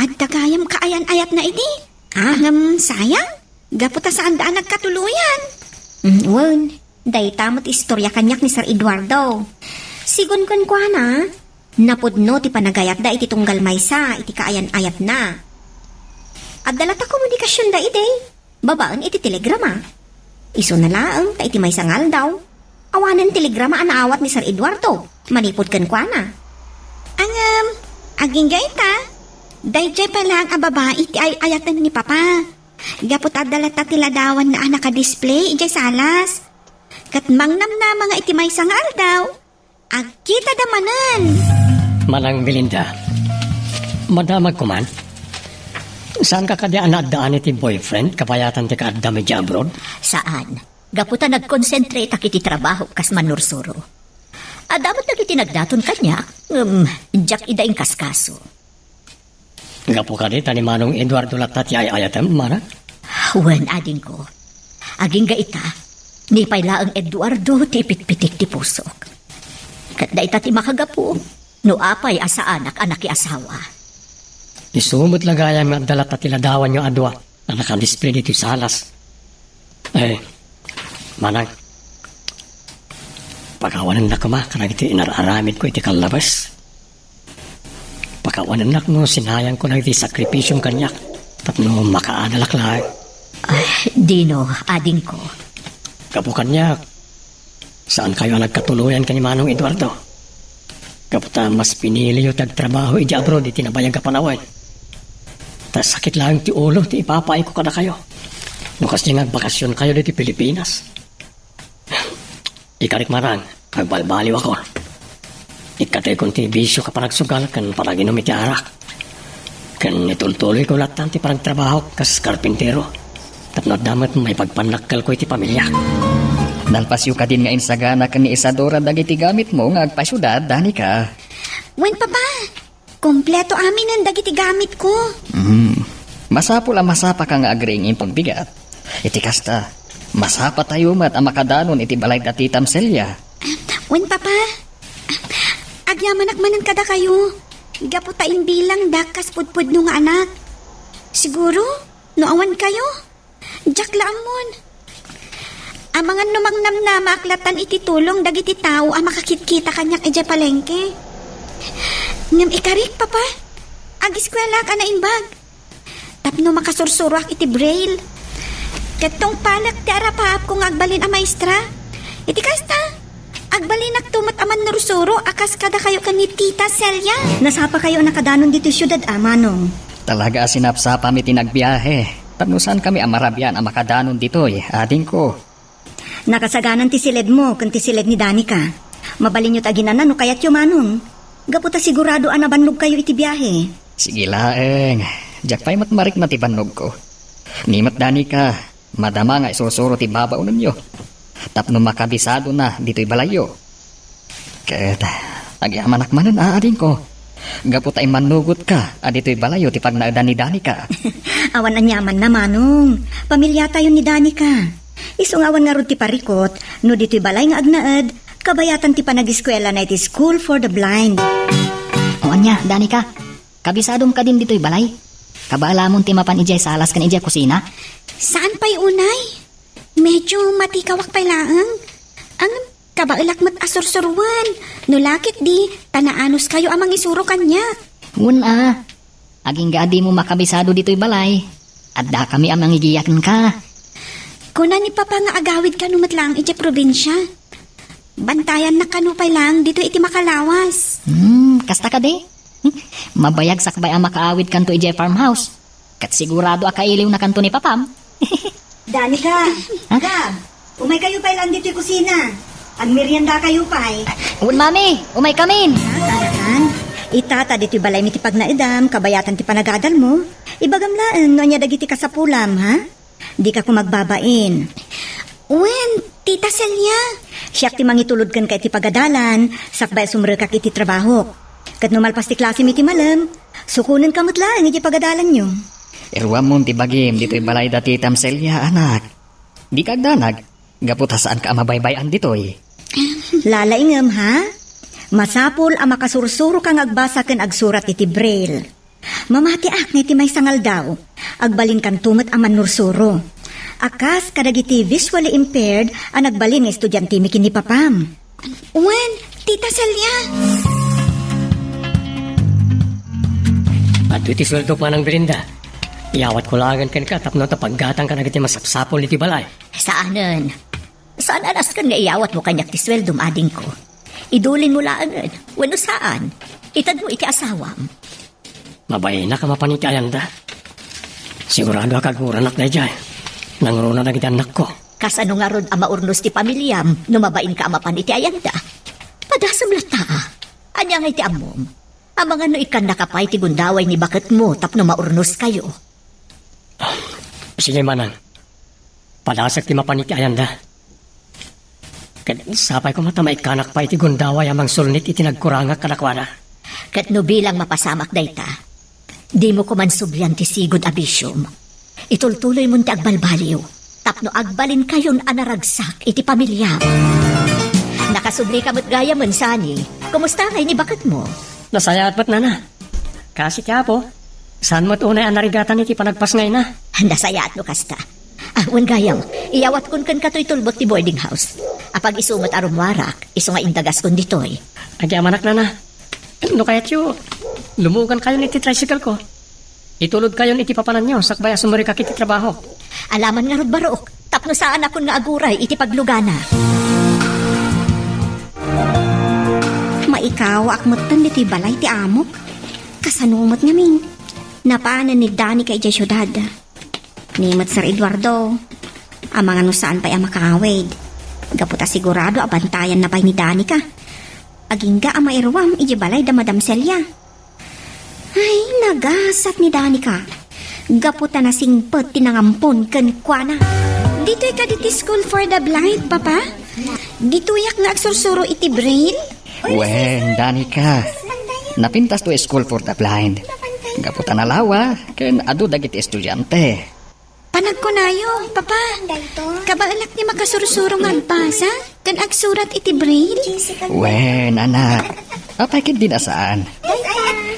Adda gayam kaayan-ayatna idi. Ah, ngem sayang. Gapu ta saanda a nagkatuloyan. Mm, wen, dayta met istorya kaniak ni Sir Eduardo. Sigun kenkuana, napudno ti panagayatda iti tunggal maysa iti kaayan-ayatna. Adda latta komunikasionda idi, babaen iti telegrama. Isuna laeng ta iti maysa nga aldaw, Awanen telegrama a naawat ni Sir Eduardo manipud kenkuana. Ngem, agingga ita, daydiay pay laeng a babai ti ay-ayaten ni Papa. Gapu ta adda latta ti ladawanna a nakadisplay idiay salas. Ket mangnamnama nga iti maysa nga aldaw, agkitada manen. Manang Belinda, madamag koman. Saanka kadi a naaddaan iti boyfriend kabayatan ti kaaddam idiay abroad? Saan. Gapu ta nagkonsentrateak iti trabaho kas mannursuro. Adda met dagiti nagdaton kaniak, ngem diak ida inkaskaso. Gapu kadi ta ni Manong Eduardo latta ti ay-ayatem, Manang? Wen, adingko. Agingga ita, ni pay laeng Eduardo ti ipitpitik ti pusok. Ket dayta ti makagapu no apay a saanak a nakiasawa. Isu met la gayam nga adda latta ti ladawanyo a dua a nakadisplay ditoy salas. Eh, Manang, pakawanennak koma kadagiti inar-aramidko iti kallabas. Pakawanennak no sinayangko dagiti sakripisiom kaniak tapno makaadalak laeng. Ay, dino, adingko. Gapu kaniak, saankayo a nagkatuloyan ken ni Manong Eduardo. Gapu ta mas piniliyo ti agtrabaho idiay abroad iti nabayag a panawen. Ta sakit laeng ti ulo ti ipapaayko kadakayo no kasdiay nga agbakasionkayo ditoy Pilipinas. Ikarik, Manang, agbalbaliwakon. Ikkataykon ti bisio a panagsugal ken panaginum iti arak. Ken itultuloyko lattan ti panagtrabahok kas karpintero tapno adda met maipagpannakkelko iti pamiliak. Nalpasyo kadin nga insagana ken ni Isadora dagiti gamitmo nga agpasiudad, Danica? Wen, Papa. Kompleto aminen dagiti gamitko. Hmm. Masapul a masapaka nga agriing inton bigat. Iti kasta, masapatayo met a makadanon iti balay da Titam Celia. Wen, Papa. Agyamanak manen kadakayo. Gapu ta imbilangdak kas pudpudno nga anak. Siguro, no awan kayo, diak la ammon. Amangan no mangnamnamaak lattan iti tulong dagiti tao a makakitkita kaniak idiay palengke. Ngem ikarik, Papa, agiskuelaak a naimbag. Tapno makasursuroak iti braille. Ket tungpalek ti arapaapko nga agbalin a maestra. Iti kasta, agbalinakto met a mannursuro a kas kadakayo ken ni Tita Celia. Nasapakayo a nakadanon ditoy siudad a, Manong. Talaga a sinapsapami ti nagbiahe. Tapno saankami a marabian a makadanon ditoy, adingko. Nakasaganan ti siledmo ken ti siled ni Danica. Mabalinyo ti aginana no kayatyo, Manong. Gapu ta sigurado a nabannogkayo iti biahe. Sige laeng. Diak pay met marikna ti bannogko. Ni met Danica, madama nga isursuro ti babaonenyo tapno makabisadona ditoy balayyo. Ket agyamanak manen a, adingko. Gapu ta immannugotka a ditoy balayyo ti pagnaedan ni Danica. Awan aniamanna, Manong. Pamiliatayo ni Danica. Isu nga awan ngarud ti parikut no ditoy balay nga agnaed, kabayatan ti panagiskuelana iti School for the Blind. O ania, Danica? Kabisadom kadin ditoy balay? Kabaalamon ti mapan idiay salas ken idiay kusina? Saan pay unay? Medyo matikawak pay laeng. Ang kabaelak met a sursuroen. No la ketdi, ta naanuskayo a mangisuro kaniak. Wen a, agingga a dimo makabisado ditoy balay. Addakami a mangigiya kenka. Kuna ni Papa nga agawid kano met laeng idiay probinsia. Bantayannak kano pay laeng ditoy iti makalawas. Hmm, kasta kadi? Mabayag sakbay a makaawid kanto idiay farmhouse. Ket sigurado a kailiwna kanto ni Papam. Danica, Ha? Gab, umay kayo pay laeng ditoy kusina. Agmerienda kayo pay. Wen, Mami, umay kamin. Ha, talakan? Ita ta ditoy balaymi ti pagnaedam, kabayatan ti panagadalmo. Ibagam laeng no ania dagiti kasapulam, ha? Dika koma agbabain. Wen, Tita Celia. Siak ti mangitulod kenka iti pagadalan, sakbay a sumrekak iti trabahok. Ket no malpas ti klasem iti malem, sukonenka met laeng iti pagadalanyo. Iruammon ti bagim ditoy balay da Titam Celia, anak. Dika agdanag, gapu ta saanka a mabaybay-an ditoy. Lalaingem, ha? Masapul a makasursuroka nga agbasa ken agsurat iti braille. Mamatiak nga iti maysa nga aldaw, agbalinkanto met a mannursuro. A kas kadagiti visually impaired a nagbalin nga estudiantemi ken ni Papam. Wen, Tita Celia. Adtoy ti sueldok, Manang Belinda. Iyawatko laengen kenka tapno ta paggatangka dagiti masapsapul iti balay. Saanen. Saan a nasken nga iyawatmo kaniak ti sueldom, adingko. Idulinmo laengen, wenno saan, itedmo iti asawam. Mabainak a mapan iti ayanda. Sigurado a kaguranak daydiay. Nangruna dagiti annakko. Kasano ngarud a maurnos ti pamiliam no mabainka a mapan iti ayanda? Padasem latta, a. Ania ngay ti ammom? Amangan no ikkannaka pay ti gundaway ni baketmo tapno maurnoskayo. Sige, manang. Padasek ti mapan iti ayanda. Ket sapay koma ta maikkanak pay iti gundaway a mangsulnik iti nagkurangak kadakuada. Ket no bilang mapasamak dayta, dimo koman sublian ti sigud a bisiom. Itultuloymon ti agbalbaliw tapno agbalinkayon a naragsak iti pamiliam. Nakasublika met gayamen, Sunny. Kumusta ngay ni baketmo? Nasayaat met, nana. Kasi ti Apo, saan met unay a narigatan iti panagpasngayna. Nasayaat no kasta. Ah, wen gayam, iyawatko kenka toy tulbot ti boarding house. Apag-isu met a rummuarak, isu nga indagaskon ditoy. Agyamanak, nana. No kayatyo, lumugankayon iti tricycle ko. Itulodkayon iti papananyo sakbay a sumurikak iti trabaho. Alaman ngarud, barok, tapno saanakon nga aguray iti paglugana. Maikawaak metten ditoy balay ti amok. Kasano met ngamin? Napanen ni Danica idiay siudad. Ni met Sir Eduardo, amangan no saan pay a makaawid. Gapu ta sigurado a bantayanna pay ni Danica. Agingga a mairuam idiay balay da Madam Celia. Ay, nagasat ni Danica. Gapu ta nasingpet ti nangampon kenkuana. Ditoy kadi ti School for the Blind, Papa? Ditoyak nga agsursuro iti braille? Wen, Danica. Napintas to School for the Blind. Gapu ta nalawa, ken adu dagiti estudiante. Panagkunayo, Papa. Kabaelak ti makasursuro nga agbasa ken agsurat iti braille? Wen, anak. Apay ketdi a saan?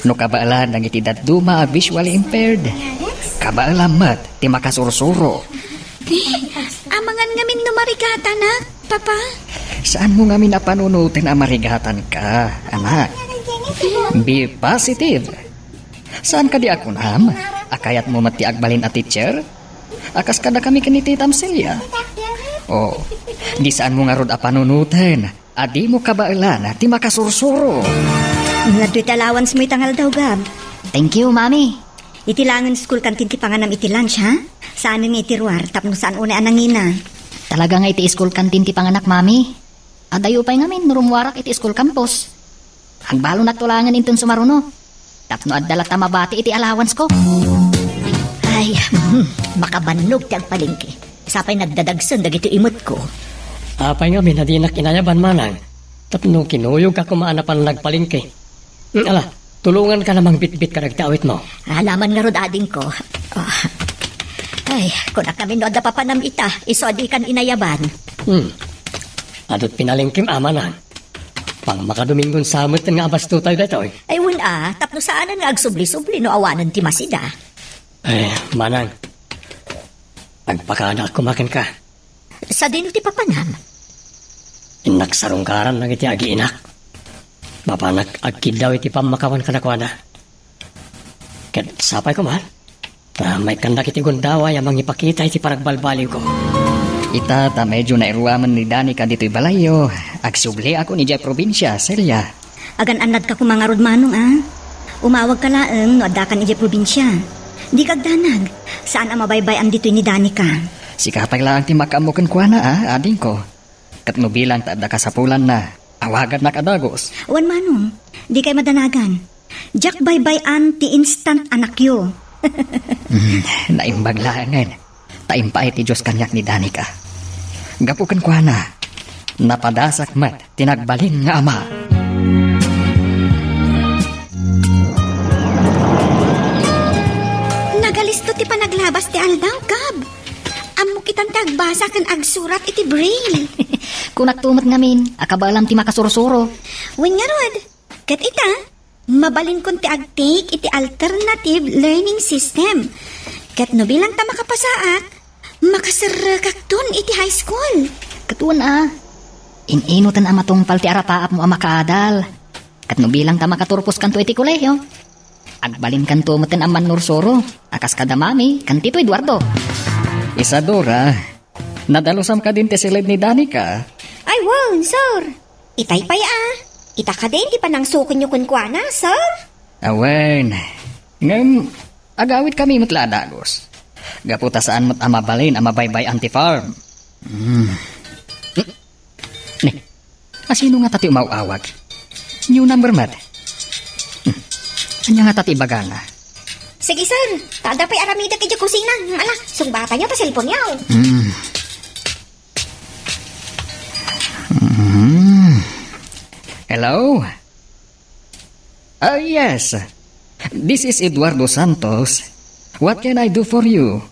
No kabaelan dagiti dadduma a visually impaired, kabaelan met ti makasursuro. Eh, amangan ngamin no marigatanak, Papa? Saanmo ngamin a panunoten a marigatanka, anak. Be positive. Saan kadi a kunam a kayatmo met ti agbalin a teacher? A kas kadakami ken ni Titam Celia? Oh, di saanmo ngarud a panunoten a dimo kabaelan ti makasursuro. Adtoy ti allowancemo ita nga aldaw, Gab. Thank you, Mami. Iti laengen school canteen ti panganam iti lunch, ha? Saanen nga iti ruar tapno saan unay a nangina. Talaga nga iti school canteen ti panganak, Mami. Adayo pay ngamin no rummuarak iti school campus. Agbalonakto laengen inton sumaruno. Tapno adda latta mabati iti allowance ko. Ay, hmm, makabannog ti agpalengke. Sapay nagdadagsen dagiti imetko. Apay ngamin a dinak inayaban, manang? Tapno kinuyogka koma a napan nagpalengke. Hmm, ala, tulonganka a mangbitbit kadagiti awitmo. Alaman ngarud, adingko. Ah. Ay, kunak ngamin no adda papanam ita, isu a dikan inayaban. Hmm. Adut pinalengkem, manang. Pang makadomingon sa met nga abastotayo daytoy. Ay, wen a, tapno saanen nga agsubli-subli no awanen ti masida. Eh, manang, agpakadaak koma kenka. Sadino ti papanam? Innak sarungkaran dagiti agiinak. Mapanak agkiddaw iti pammakawan kadakuada. Ket sapay koma, ta maikkandak iti gundaway a mangipakita iti panagbalbaliwko. Ita ta medyo nairuamen ni Danica ditoy balayyo, agsubliakon idiay probinsia, Celia. Agan-annadka koma ngarud, manong, a. Umawagka laeng no addakan idiay probinsia. Dika agdanag, saan a mabaybay-am ditoy ni Danica. Sika pay laeng ti makaammo kenkuana, a, adingko. Ket no bilang ta adda kasapulanna, awagannak a dagus. Wen, manong, dikay madanagan. Diak baybay-an ti instant anakyo. Hmm, naimbag laengen. Ta impaay ti Dios kaniak ni Danica. Gapu kenkuana, napadasak met ti nagbalin nga ama. Nagalisto ti panaglabas ti aldaw, Gab. Ammok itan ti agbasa ken agsurat iti braille. Kunakto met ngamin a kabaelam ti makasursuro. Wen ngarud, ket ita, mabalinkon ti agtake iti alternative learning system. Ket no bilang ta makapasaak, makaserrekakton iti high school. Ket wen a, in-inoten a matungpal ti arapaapmo a makaadal. Ket no bilang ta makaturposkanto iti kolehiyo, agbalinkanto metten a mannursuro a kas kada Mami ken Tito Eduardo. Isadora, Nadalusam kadin ti siled ni Danica? Ay, wen, sir. Itay pay a. Ita kadin ti panangsukenyo kenkuana, sir? Awen. Ngem, agawidkami met la a dagus. Gapu ta saan met a mabalin a mabaybay-an ti farm. Hmm. Ni, asino ngata ti umaw-awag? New number met. Hmm. Ania ngata ti ibagana? Sige, sir. Ta adda pay aramidek idiay kusina. Ala, sungbatayo ta cellphone-yo. Hmm. Hmm. Hello? Ah, yes. This is Eduardo Santos. What can I do for you?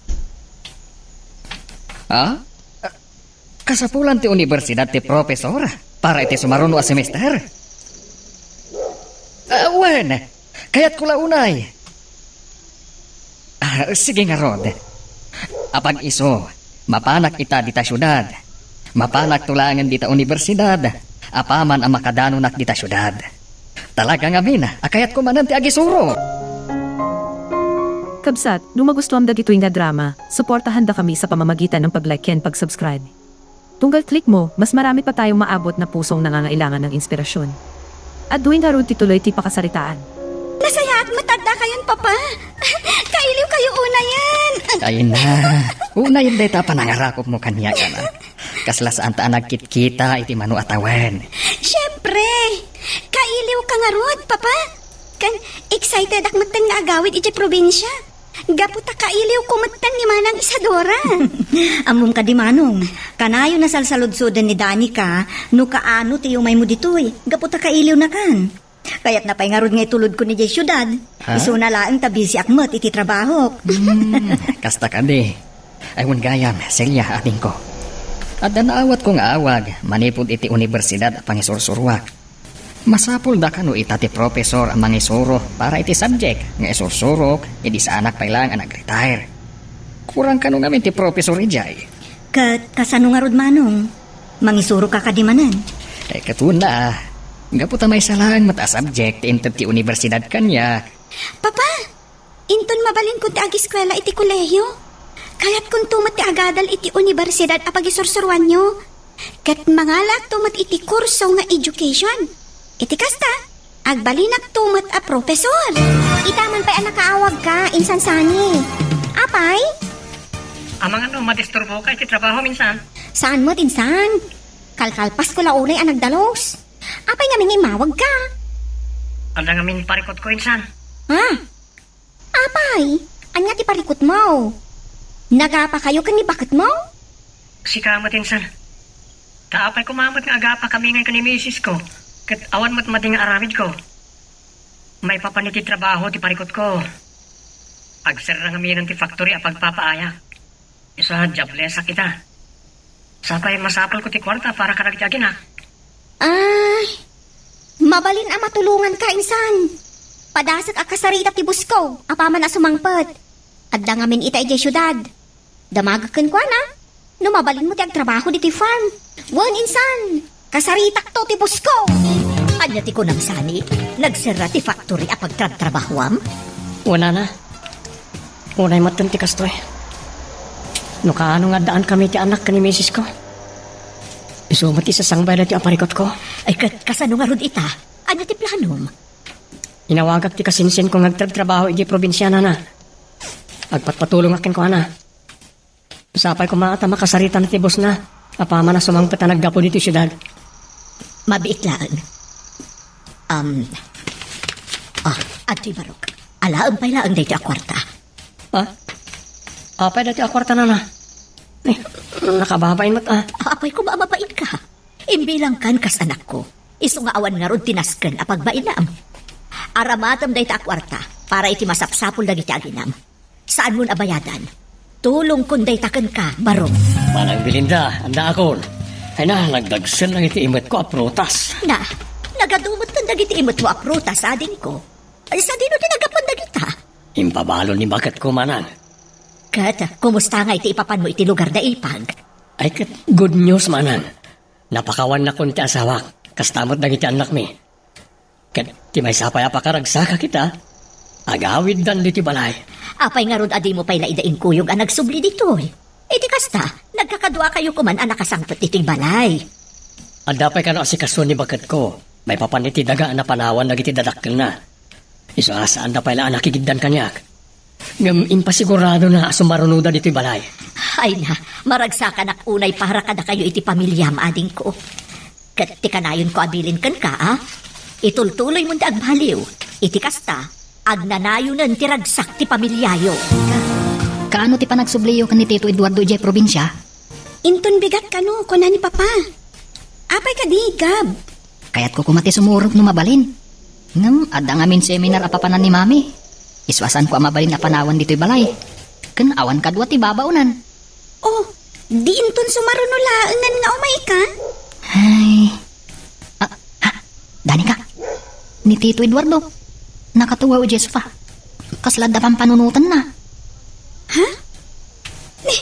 Ah? Kasapulan ti universidad ti profesor para iti sumaruno a semester? Ah, wen, kayatko la unay. Ah, sige ngarud. Apag isu, mapanak ita dita siudad. Mapanak to laengen dita universidad, apaman a makadanonak dita siudad. Talaga ngamin a kayatko manen ti agisuro. Kabsat, no magustuam dagitoy nga drama, suportahan da kami sa pamamagitan ng pag-like ken pag-subscribe. Tunggal click mo, mas marami pa tayong maabot na pusong nangangailangan ng inspirasyon. Adtoy ngarud ti tuloy ti pakasaritaan. Nasayaat met adda kayon, Papa. Kailiw kayo unayen. Ay na. Unayen dayta panangarakopmo kaniak, anak. Kasla saan ta a nagkitkita iti mano a tawen. Siyempre. Kailiw ka ngarud, Papa. Kan, excited ak metten nga agawid iti probinsya. Gapu ta kailiwko metten ni Manang Isadora. Ammom kadi, Manong, kanayon a salsaludsoden ni Danica no kaano ti yumaymo ditoy, gapu ta kailiwnakan. Kayatna pay ngarud nga itulodko idiay siudad. Ha? Isuna laeng ta bisiak met iti trabahok. Hmm, kasta kadi. Ay, wen gayam, Celia, adingko. Adda naawatko nga awag manipud iti universidad a pangisursuruak. Masapulda kano ita ti professor a mangisuro para iti subject nga isursurok idi saanak pay laeng a nag-retire. Kurang kano ngamin ti professor idiay. Ket kasano ngarud, Manong? Mangisuroka kadi manen? Eh, ket wen a. Gapu ta maysa laeng met a subject ti inted ti universidad kaniak. Papa, inton mabalinko ti agiskuela iti kolehiyo, kayatkonto met ti agadal iti universidad a pagisursuruanyo. Ket mangalaakto met iti kurso nga education. Iti kasta, agbalinakto met a professor. Ita man pay a nakaawagka, insan sani. Apay? Amangan no madisturboka iti trabaho minsan. Saan met insan? Kalkalpasko la unay a nagdalus. Apay ngamin nga immawagka? Adda ngamin parikutko insan. Ha? Apay, ania ti parikutmo? Nagapakayo ken ni baketmo? Sika met insan. Ta apay koma met nga agapakami ngay ken ni misisko, ket awan met madi nga aramidko. Maipapan iti trabaho ti parikutko. Agserra ngamin ti factory a pagpapaayak. Isu a diablesak ita. Sapay masapulko ti kuarta para kadagiti aginak. Ay, mabalin a matulonganka insan. Padasek a kasaritak ti busko, apaman a sumangpet. Adda ngamin ita idiay siudad. Damagek kenkuana, no mabalinmo ti agtrabaho ditoy farm. Wen insan, kasaritakto ti busko. Ania ti kunam sani? Nagserra ti factory a pagtrabtrabahoam? Wen a. Unay metten ti kastoy. No kaano nga addaankami ti anak ken ni misisko, isu met ti sasangbay daytoy a parikutko. Ay, ket kasano ngarud ita? Ania ti planom? Inawagak ti kasinsinko nga agtrabtrabaho idiay probinsia, nana. Agpatpatulongak kenkuana. Sapay koma ta makasaritana ti bosna, apaman a sumangpet a naggapu ditoy siudad. Mabiit laeng. Um, ah, adtoy barok. Alaem pay laeng daytoy a kuarta. Ha? Apay daytoy a kuarta, nana? Eh, nakababain met, ah. Apay koma a mabainka. Imbilangkan kas anakko. Isu nga awan ngarud ti nasken a pagbainam. Aramatem dayta a kuarta para iti masapsapul dagiti aginam. Saanmon a bayadan. Tulongkon dayta kenka, barok. Manang Belinda, annaakon. Ay na, nagdagsen lang iti imetko a prutas. Na, nagadu metten dagiti imetmo a prutas, adingko. Ay, sadino ti naggapuan dagita? Impabalon ni baketko, manang. Ket, kumusta nga iti ipapanmo iti lugar da ipag? Ay, ket good news, manang. Napakawannakon ti asawak, kasta met dagiti annakmi. Ket ti maysa pay a pakaragsakak ita, agawiddan ditoy balay. Apay ngarud a dimo pay la ida inkuyog a nagsubli ditoy? Iti kasta, Nagkakaduakayo koman a nakasangpet ditoy balay. Adda pay kano asikaso ni baketko, maipapan iti daga a napanawan dagiti dadakkelna. Isu a saanda pay la a nakigiddan kaniak. Ngem impasiguradona a sumarunoda ditoy balay. Ay na, maragsakanak unay para kadakayo iti pamiliam, adingko. Ket ti kanayonko a bilin kenka, a? Itultuloymon ti agbaliw. Iti kasta, agnanayonen ti ragsak ti pamiliayo. Ka-, kaano ti panagsubliyo ken ni Tito Eduardo idiay probinsia? Inton bigat kano, kuna ni Papa. Apay kadi, Gab? Kayatko koma ti sumurot no mabalin. Ngem adda ngamin seminar a papanan ni Mami. Isu a saanko a mabalin a panawan ditoy balay. Ken awan kadua ti babaonan. Oh, di inton sumaruno laengen nga umayka? Ay. Ah, ha? Danika? Ni Tito Eduardo. Nakatugaw idiay sofa. Kasla adda pampanunotenna. Ha? Ni,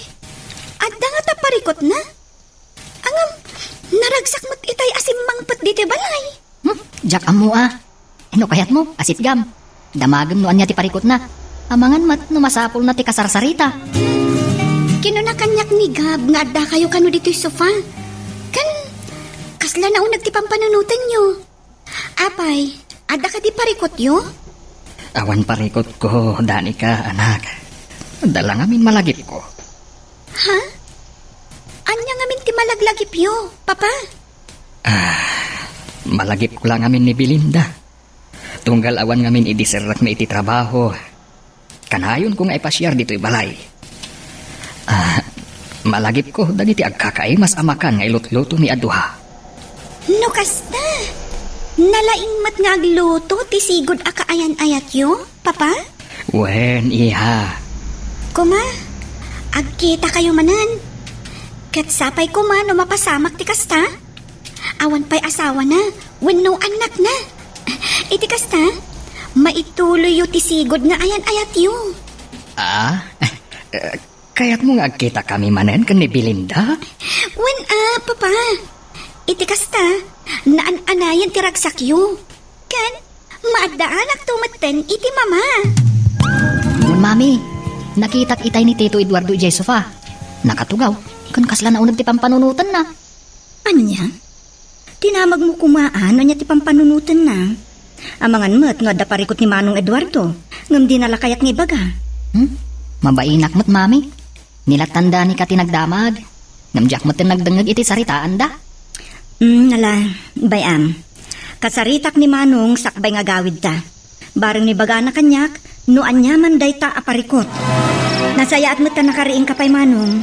adda ngata parikutna? Ngem, naragsak met itay a simmangpet ditoy balay. Hmm? Diak ammo a. No kayatmo, asitgam. Damagem no ania ti parikutna. Amangan met no masapulna ti kasarsarita. Kinuna kaniak ni Gab nga addakayo kano ditoy sofa. Ken, kasla nauneg ti pampanunotenyo. Apay, adda kadi parikutyo? Awan parikutko, Danica, anak. Adda la ngamin malagipko. Ha? Ania ngamin ti malaglagipyo, Papa? Ah, malagipko la ngamin ni Belinda. Tunggal awan ngamin idi serrekna iti trabaho, kanayonko nga ipasiar ditoy balay. Ah, malagipko dagiti agkakaimas a makan nga ilutlutomi a dua. No kasta, nalaing met nga agluto ti sigud a kaayan-ayatyo, Papa? Wen, iha. Kuma, agkitakayo manen. Ket sapay koma no mapasamak ti kasta? Awan pay asawana wenno annakna. Iti kasta, maituloyyo ti sigud nga ayan-ayatyo. Ah? Eh, kayatmo nga agkitakami manen ken ni Belinda? Wen a, Papa. Iti kasta, naan-anayen ti ragsakyo. Ken, maaddaanakto metten iti Mama. Wen, Mami, nakitak itay ni Tito Eduardo idiay sofa. Nakatugaw, ken kasla nauneg ti pampanunotenna. Ania? Dinamagmo koma a no ania ti pampanunotenna. Amangan met no adda parikut ni Manong Eduardo, ngem dina la kayat nga ibaga. Hmm? Mabainak met, Mami. Ni la Danica ti nagdamag. Ngem diak metten nagdengngeg iti saritaanda. Hmm, ala, bay-am. Kasaritak ni Manong sakbay nga agawidta. Bareng no ibagana kaniak no aniaman dayta a parikut. Nasayaat met ta nakariingka pay, Manong.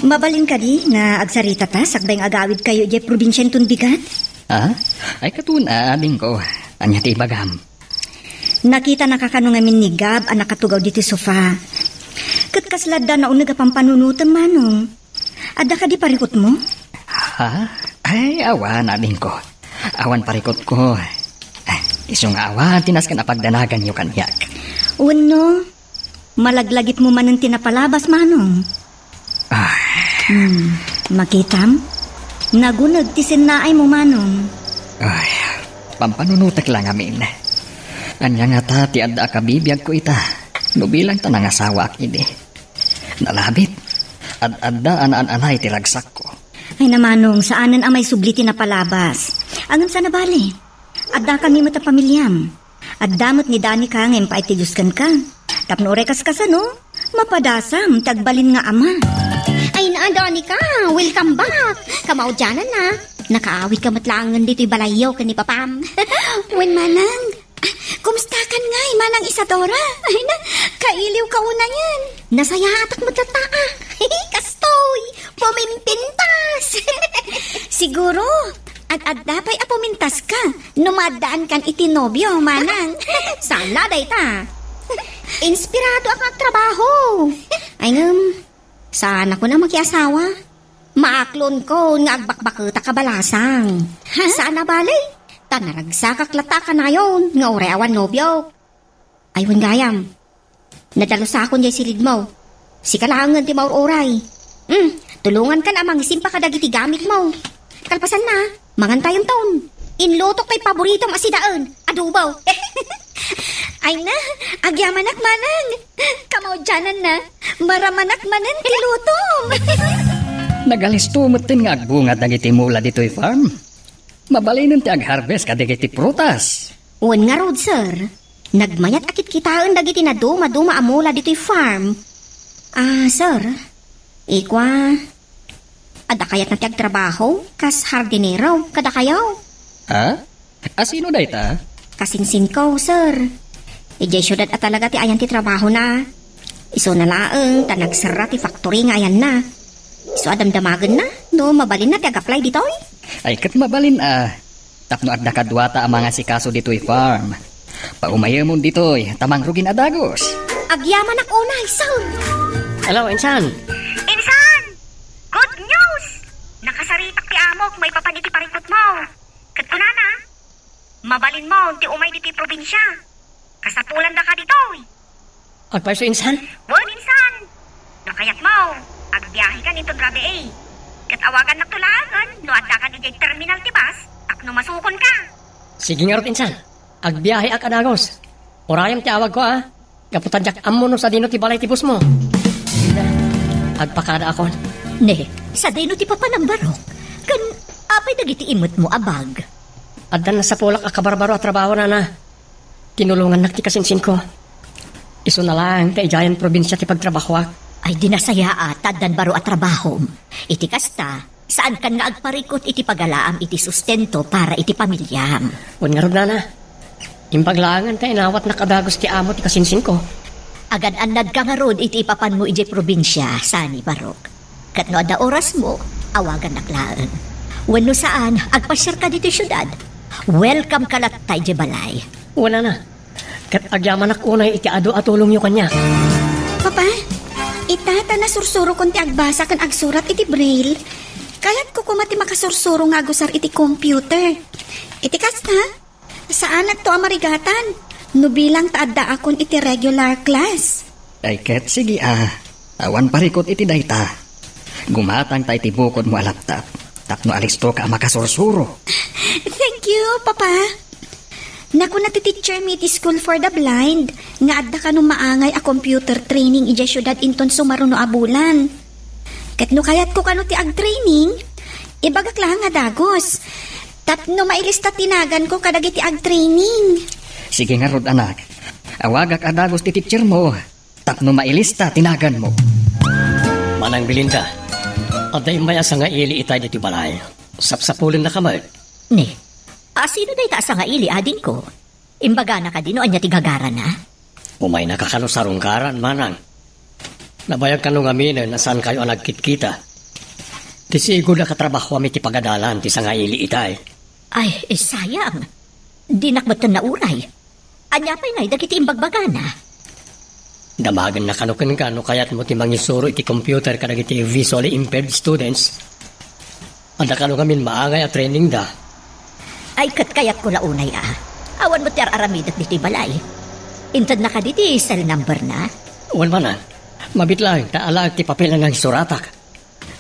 Mabalin kadi nga agsaritata sakbay nga agawidkayo idiay probinsia inton bigat? Ah? Ay, katon, adingko. Ania ti ibagam? Nakitanaka kano ngamin ni Gab a nakatugaw ditoy sofa. Ket kasla adda nauneg a pampanunotem, Manong. Adda kadi parikutmo? Ha? Ay, awan, adingko. Awan parikutko. Ay, isu nga awan ti nasken a pagdanaganyo kaniak. Wenno, malaglagipmo manen ti napalabas, Manong? Ay. Hmm, makitam? Naguneg ti sennaaymo, Manong. Ay, pampanunotek la ngamin. Ania ngata ti adda a kabibiagko ita? No bilang ta nangasawaak idi. Nalabit. Ad-adda a naan-anay ti ragsakko. Ay na, Manong, saanen a maisubli ti napalabas. Ngem sana bale. Addakami met a pamiliam. Adda met ni Danica nga impaay ti Dios kenka. Tapno uray kaskasano, mapadasam ti agbalin nga ama. Ay na, Danica, welcome back. Kamaudiananna, nakaawidka met laengen ditoy balayyo ken ni Papam. Wen, Manang, kumustakan ngay, Manang Isadora? Ay na, kailiwka unayen. Nasayaatak met latta a. Kastoy, pumimpintas. Siguro, ad-adda pay a pumintaska no maaddaankan iti nobio, Manang. Saan la dayta. Inspiradoak nga agtrabaho. Ay ngem, saanakon a makiasawa. Maaklonko nga agbakbaketak a balasang. Ha? Saan a bale, ta naragsakak latta a kanayon nga uray awan nobiok. Ay, wen gayam, nadalusakon jay silidmo. Sika laengen ti maur-uray. Hmm, tulongankan a mangisimpa kadagiti gamitmo. Kalpasanna, mangantayonton. Inlutok pay paboritom a sidaen, adobo. Ay na, agyamanak, Manang. Kamaudiananna, maramanak manen ti lutom. Nagalisto metten nga agbunga dagiti mula ditoy farm. Mabalinen ti agharvest kadagiti prutas. Wen ngarud, sir. Nagmayat a kitkitaen dagiti nadumaduma a mula ditoy farm. Ah, sir. Ikua, adda kayatna ti agtrabaho kas hardinero kadakayo? Ha? Asino dayta? Kasinsinko, sir. Idiay siudad a talaga ti ayan ti trabahona. Isuna laeng ta nagserra ti factory nga ayanna. Isu a damdamagenna no mabalinna ti ag-apply ditoy. Ay, ket mabalin a. Tapno adda kaduata a mangasikaso ditoy farm. Paumayemon ditoy, ta mangrugin a dagus. Agyamanak unay, sir. Hello, insan. Insan! Good news! Nakasaritak ti amok maipapan iti parikutmo. Ket kunana, mabalinmo ti umay ditoy probinsia. Kasapulandaka ditoy. Agpayso, insan? Wen, insan! No kayatmo, agbiahekan inton rabii. Ket awagannakto laengen no addakan idiay terminal ti bus tapno masukonka. Sige ngarud, insan. Agbiaheak a dagus. Urayem ti awagko, a. Gapu ta diak ammo no sadino ti balay ti bossmo. Agpakadaakon. Ne, sadino ti papanam, Barok? Ken apay dagiti imetmo a bag? Addan nasapulak a kabarbaro a trabaho, nana. Tinulongannak ti kasinsinko. Isuna laeng ta idiayen probinsia ti pagtrabahoak. Ay, di nasayaat ta addan baro a trabahom. Iti kasta, saankan nga agparikut iti pagalaam iti sustento para iti pamiliam. Wen ngarud, nana. Imbag laengen ta inawatnak a dagus ti amo ti kasinsinko. Agan-annadka ngarud iti ipapanmo idiay probinsia, sani, Barok. Ket no adda orasmo, awagannak laeng. Wenno saan, agpasiarka ditoy siudad. Welcome ka latta idiay balay. Wen, nana. Ket agyamanak unay iti adu a tulongyo kaniak. Papa, ita ta nasursurokon ti agbasa ken agsurat iti braille. Kayatko koma ti makasursuro nga agusar iti computer. Iti kasta, saanakto a marigatan no bilang ta addaakon iti regular class. Ay ket, sige a. Awan parikut iti dayta. Gumatangta iti bukodmo a laptop tapno alistoka a makasursuro. Thank you, Papa. Nakuna ti teacher mi iti School for the Blind nga adda kano maangay a computer training idiay siudad inton sumaruno a bulan. Ket no kayatko kano ti agtraining, ibagak laeng a dagus. Tapno mailista ti naganko kadagiti agtraining. Sige ngarud, anak. Awagak a dagus ti teachermo tapno mailista ti naganmo. Manang Belinda, adda immay a sangaili itay ditoy balay. Sapsapulennaka met. Ne, asino dayta a sangaili, adingko? Imbagana kadi no ania ti gagarana? Umaynaka kano sarungkaran, manang. Nabayag kano ngaminen a saankayo a nagkitkita. Ti sigud a katrabahoam iti pagadalan ti sangaili itay. Ay, eh, sayang. Dinak metten nauray. Ania pay ngay dagiti imbagbagana? Damagenna kano kenka no kayatmo ti mangisuro iti computer kadagiti visually impaired students. Adda kano ngamin maangay a training da. Ay, ket kayatko la unay a. Awan met ti ar-aramidek ditoy balay. Intedna kadi ti cell number na? Wen, manang. Mabiit laeng ta alaek ti papel a nangisuratak.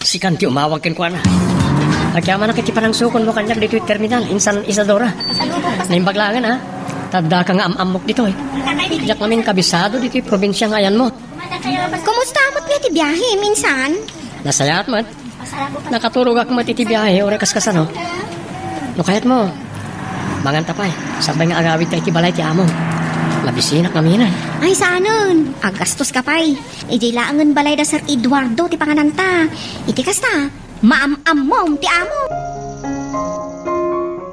Sikan ti umawag kenkuana. Agyamanak iti panangsukonmo kaniak ditoy terminal, insan Isadora. Naimbag laengen, a. Ta addaka nga am-ammok ditoy. Diak ngamin kabisado ditoy probinsia nga ayanmo. Kumusta met nga ti biahe, insan? Nasayaat met. Nakaturogak met iti biahe, uray kas kasano. No kayatmo, manganta pay. Sakbay nga agawidta iti balay ti amom. Nabisinak ngaminen. Ay, saanen. Agastoska pay. Idiay laengen balay da Sir Eduardo ti pangananta. Iti kasta, maam-ammom ti amo.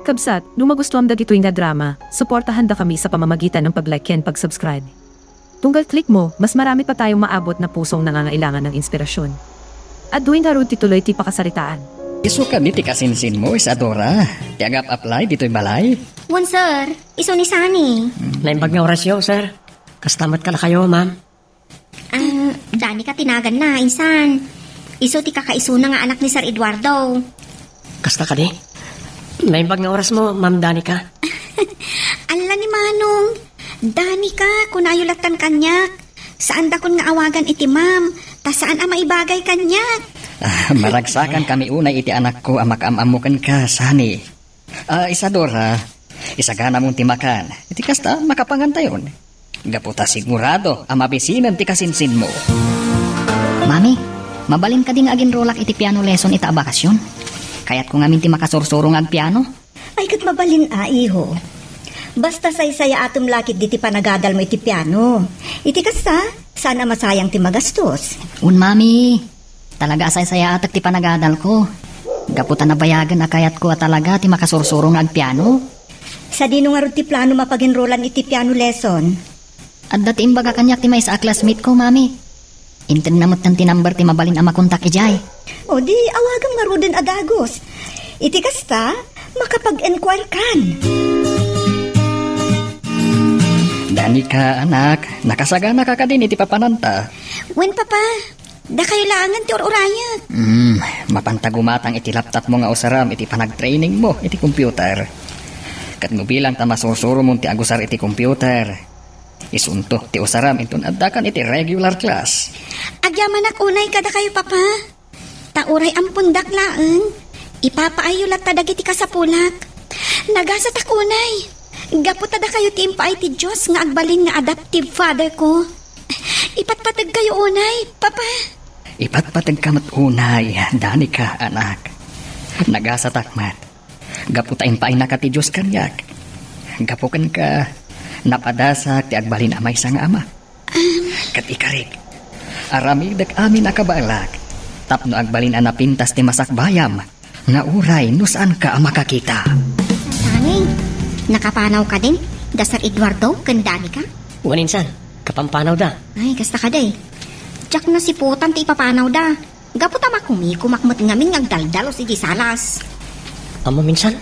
Kabsat, no magustuam dagitoy nga drama, suportahan da kami sa pamamagitan ng pag-like ken pag-subscribe. Tunggal click mo, mas marami pa tayong maabot na pusong nangangailangan ng inspirasyon. Adtoy ngarud ti tuloy ti pakasaritaan. Isu kadi ti kasinsinmo, Isadora, ti agap-apply ditoy balay? Wen, sir. Isu ni Sunny. Naimbag nga orasyo, sir. Kasta met kadakayo, ma'am. Ah, Danica ti naganna, insan. Isu ti kakaisuna nga anak ni Sir Eduardo. Kasta kadi? Naimbag nga orasmo, Ma'am Danica. Alla ni Manong. Danica, kunayo lattan kaniak. Saandakon nga awagan iti ma'am, ta saan a maibagay kaniak. Ah, maragsakan kami unay iti anakko a makaam-ammo kenka, Sunny. Ah, Isadora, isaganamon ti makan. Iti kasta, makapangantayon. Gapu ta sigurado a mabisinen ti kasinsinmo. Mami, Mabalin kadi nga aginrolak iti piano lesson ita a bakasyon? Kayatko ngamin ti makasursuro nga agpiano. Ay, ket mabalin a, iho. Basta saysayaatem la ketdi ti panagadalmo iti piano. Iti kasta, saan a masayang ti magastos. Un, Mami, talaga a saysayaatek ti panagadalko. Gapu ta nabayagen a kayatko a talaga ti makasursuro nga agpiano. Sadino ngarud ti planom a paginrolan iti piano lesson? Adda ti imbaga kaniak ti maysa a classmate ko, Mami. Intedna metten ti number ti mabalin a makontak idiay. O di, awagam ngaruden a dagus. Iti kasta, makapag-enquire kan. Danica, anak, nakasaganaka kadin iti papananta? Wen, Papa. Dakayo laengen ti ur-urayek. Hmm, mapanta gumatang iti laptopmo nga usaram iti panagtrainingmo iti computer. Ket no bilang ta masursuromon ti agusar iti computer, isunto ti usaram inton addakan iti regular class. Agyamanak unay kadakayo, Papa. Ta uray ampondak laeng, ipapaayyo latta dagiti kasapulak. Nagasatak unay. Gapu ta dakayo ti impaay ti Dios nga agbalin nga adoptive father ko. Ipatpategkayo unay, Papa. Ipatpategka met unay, Danica, anak. Nagasatak met. Gapu ta impaynaka ti Dios kaniak. Gapu kenka, napadasak ti agbalin a maysa nga ama. Ket ikarik, aramidek amin a kabaelak tapno agbalin a napintas ti masakbayam nga uray no saanka a makakita. Sangsangi, nakapanaw kadin da Sir Eduardo ken Danica? Wen insan, kapampanawda. Ay, kasta kadi. Diak nasiputan ti ipapanawda. Gapu ta makumikumak met ngamin nga agdaldalus idiay salas. Ammom insan,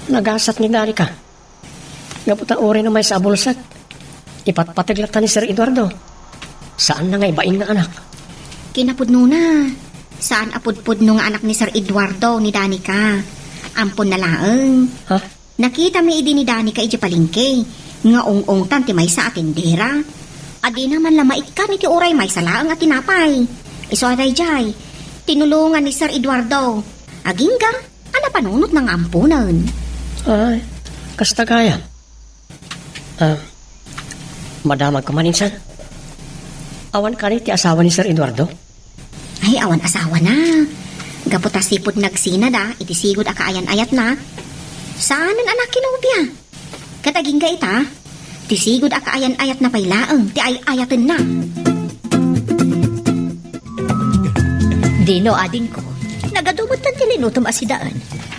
nagasat ni Danica. Gapu ta uray no maysa a bulsek, ipatpateg latta ni Sir Eduardo. Saanna nga ibain nga anak. Kinapudnona, saan a pudpudno nga anak ni Sir Eduardo ni Danica. Amponna laeng. Ha? Nakitami idi ni Danica idiay palengke nga ung-ungtan ti maysa a tendera. A dina man la maikkan iti uray maysa laeng a tinapay. Isu a daydiay, tinulongan ni Sir Eduardo. Agingga, a napanunotna nga amponen. Ay, kasta gayam. Ah, madamagko man insan. Awan kadi ti asawa ni Sir Eduardo? Ay, awan asawana. Gapu ta sipud nagsinada iti sigud a kaayan-ayatna, saanen a nakinobia. Ket agingga ita, ti sigud a kaayan-ayatna pay laeng ti ay-ayatenna. Dino, adingko, nagadu metten ti linutom a sidaen.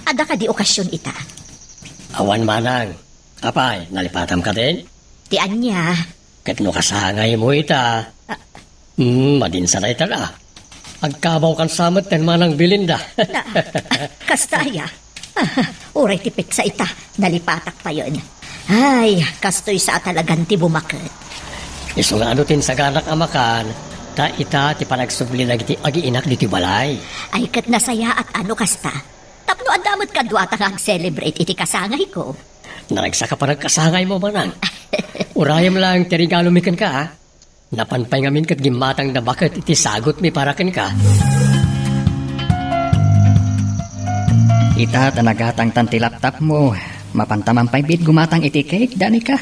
Adda kadi okasion ita? Awan manang. Apay, nalipatam kadin? Ti ania? Ket no kasangaymo ita, ah, hmm, madinsa dayta la. Agkabawkan sa metten manang Belinda. Na, kasta aya. Uray ti petsa ita, nalipatak payen. Ay, kastoy sa a talagan ti bumaket. Isu nga adu ti insaganak a makan, ta ita ti panagsubli dagiti agiinak ditoy balay. Ay, ket nasayaat a no kasta. Tapno adda met kaduata nga ag-celebrate iti kasangayko. Naragsak a panagkasangaymo, manang. Urayem laeng ti regalomi kenka, a. Napan pay ngamin ket gimmatangda baket iti sagutmi para kenka. Ita ta nagatangtan ti laptopmo, mapanta man pay biit gumatang iti cake, Danica.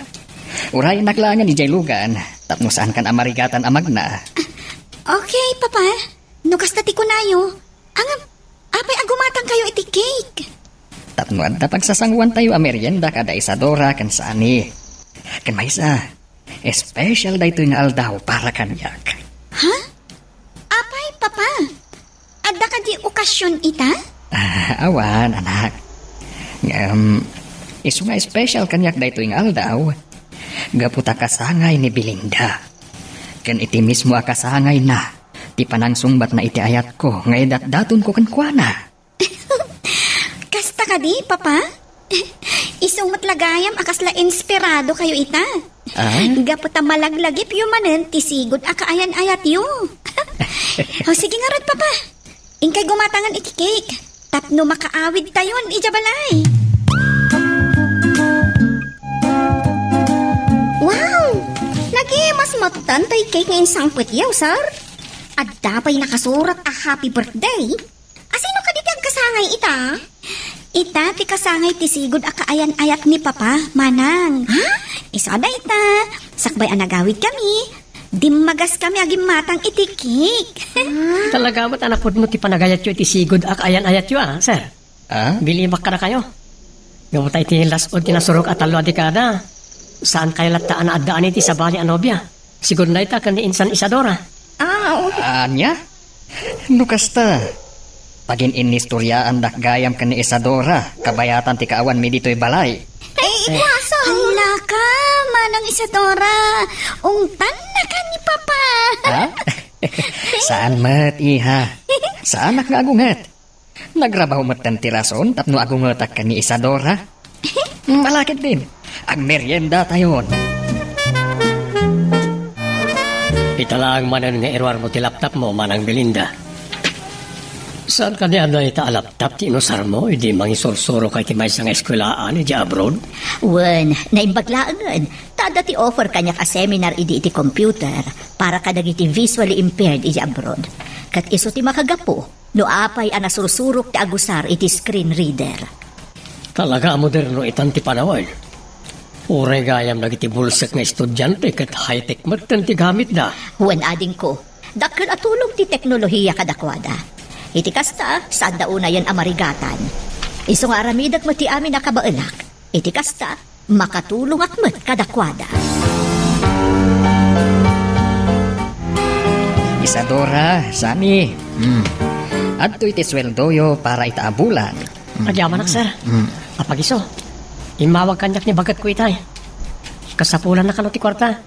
Urayennak laengen idiay lugan, tapno saankan a marigatan a magna. Okay, Papa. No kasta ti kunayo, ngem, apay a gumatangkayo iti cake? Tapno adda pagsasanguantayo a merienda kada Isadora ken Sunny. Ken maysa, espesyal daytoy nga aldaw para kaniak. Ha? Apay, Papa? Adda kadi okasion ita? Ah, awan, anak. Ngem, isu nga espesyal kaniak daytoy nga aldaw, gapu ta kasangay ni Belinda. Ken iti mismo a kasangayna, ti panangsungbatna iti ayatko nga idatdatonko kenkuana. Kasta kadi, Papa? Isu met la gayam a kasla inspiradokayo ita. Ah? Gapu ta malaglagipyo manen ti sigud a kaayan-ayatyo. O, sige ngarud, Papa. Inkay gumatangan iti cake tapno makaawidtayon idiay balay. Wow! Nagimas metten toy cake nga insangpetyo, sir. Adda pay nakasurat a happy birthday. Asino kadi ti agkasangay ita? Ita ti kasangay ti sigud a kaayan-ayat ni Papa, manang. Ha? Isu a dayta, sakbay a nagawidkami, Dimmagaskami a gimmatang iti cake. Talaga met a napudno ti panagayatyo iti sigud a kaayan-ayatyo, a, sir. Ah? Bilibak kadakayo. Gapu ta iti las-ud ti nasurok a tallo a dekada, saankayo latta a naaddaan iti sabali a nobia. Sigud dayta ken ni Insan Isadora. Ah, oo. Ania? No kasta, pagin-inistoriaandak gayam ken ni Isadora, kabayatan ti kaawanmi ditoy balay. Eh, ikuaso. Hala ka, Manang Isadora. Ungtanna ka ni Papa. Ha? Saan met, iha. Saanak nga agunget. Nagrabaw metten ti rason tapno agungetak ken ni Isadora. Malakit din. Agmeriendatayon. Ita laeng manen nga iruarmo ti laptopmo, Manang Belinda. Saan kadi a dayta a laptop ti inusarmo idi mangisursurok iti maysa nga eskuelaan iti abroad? Wen, naimbag laengen. Ta adda ti offer kaniak a seminar idi iti computer para kadagiti visually impaired iti abroad. Ket isu ti makagapu no apay a nasursurok ti agusar iti screen reader. Talaga a moderno itan ti panawen. Uray gayam dagiti bulsek nga estudiante ket high-tech metten ti gamitda. Wen, adingko, dakkel a tulong ti teknolohiya kadakuada. Iti kasta, saanda unayen a marigatan. Isu nga aramidek met ti amin a kabaelak. Iti kasta, makatulongak met kadakuada. Isadora, Sani. Hmm. Adtoy ti sueldoyo para ita a bulan. Hmm. Agyamanak, sir. Hmm. Apagiso, immawag kaniak ni bagetko itay. Kasapulanna kano ti kuarta.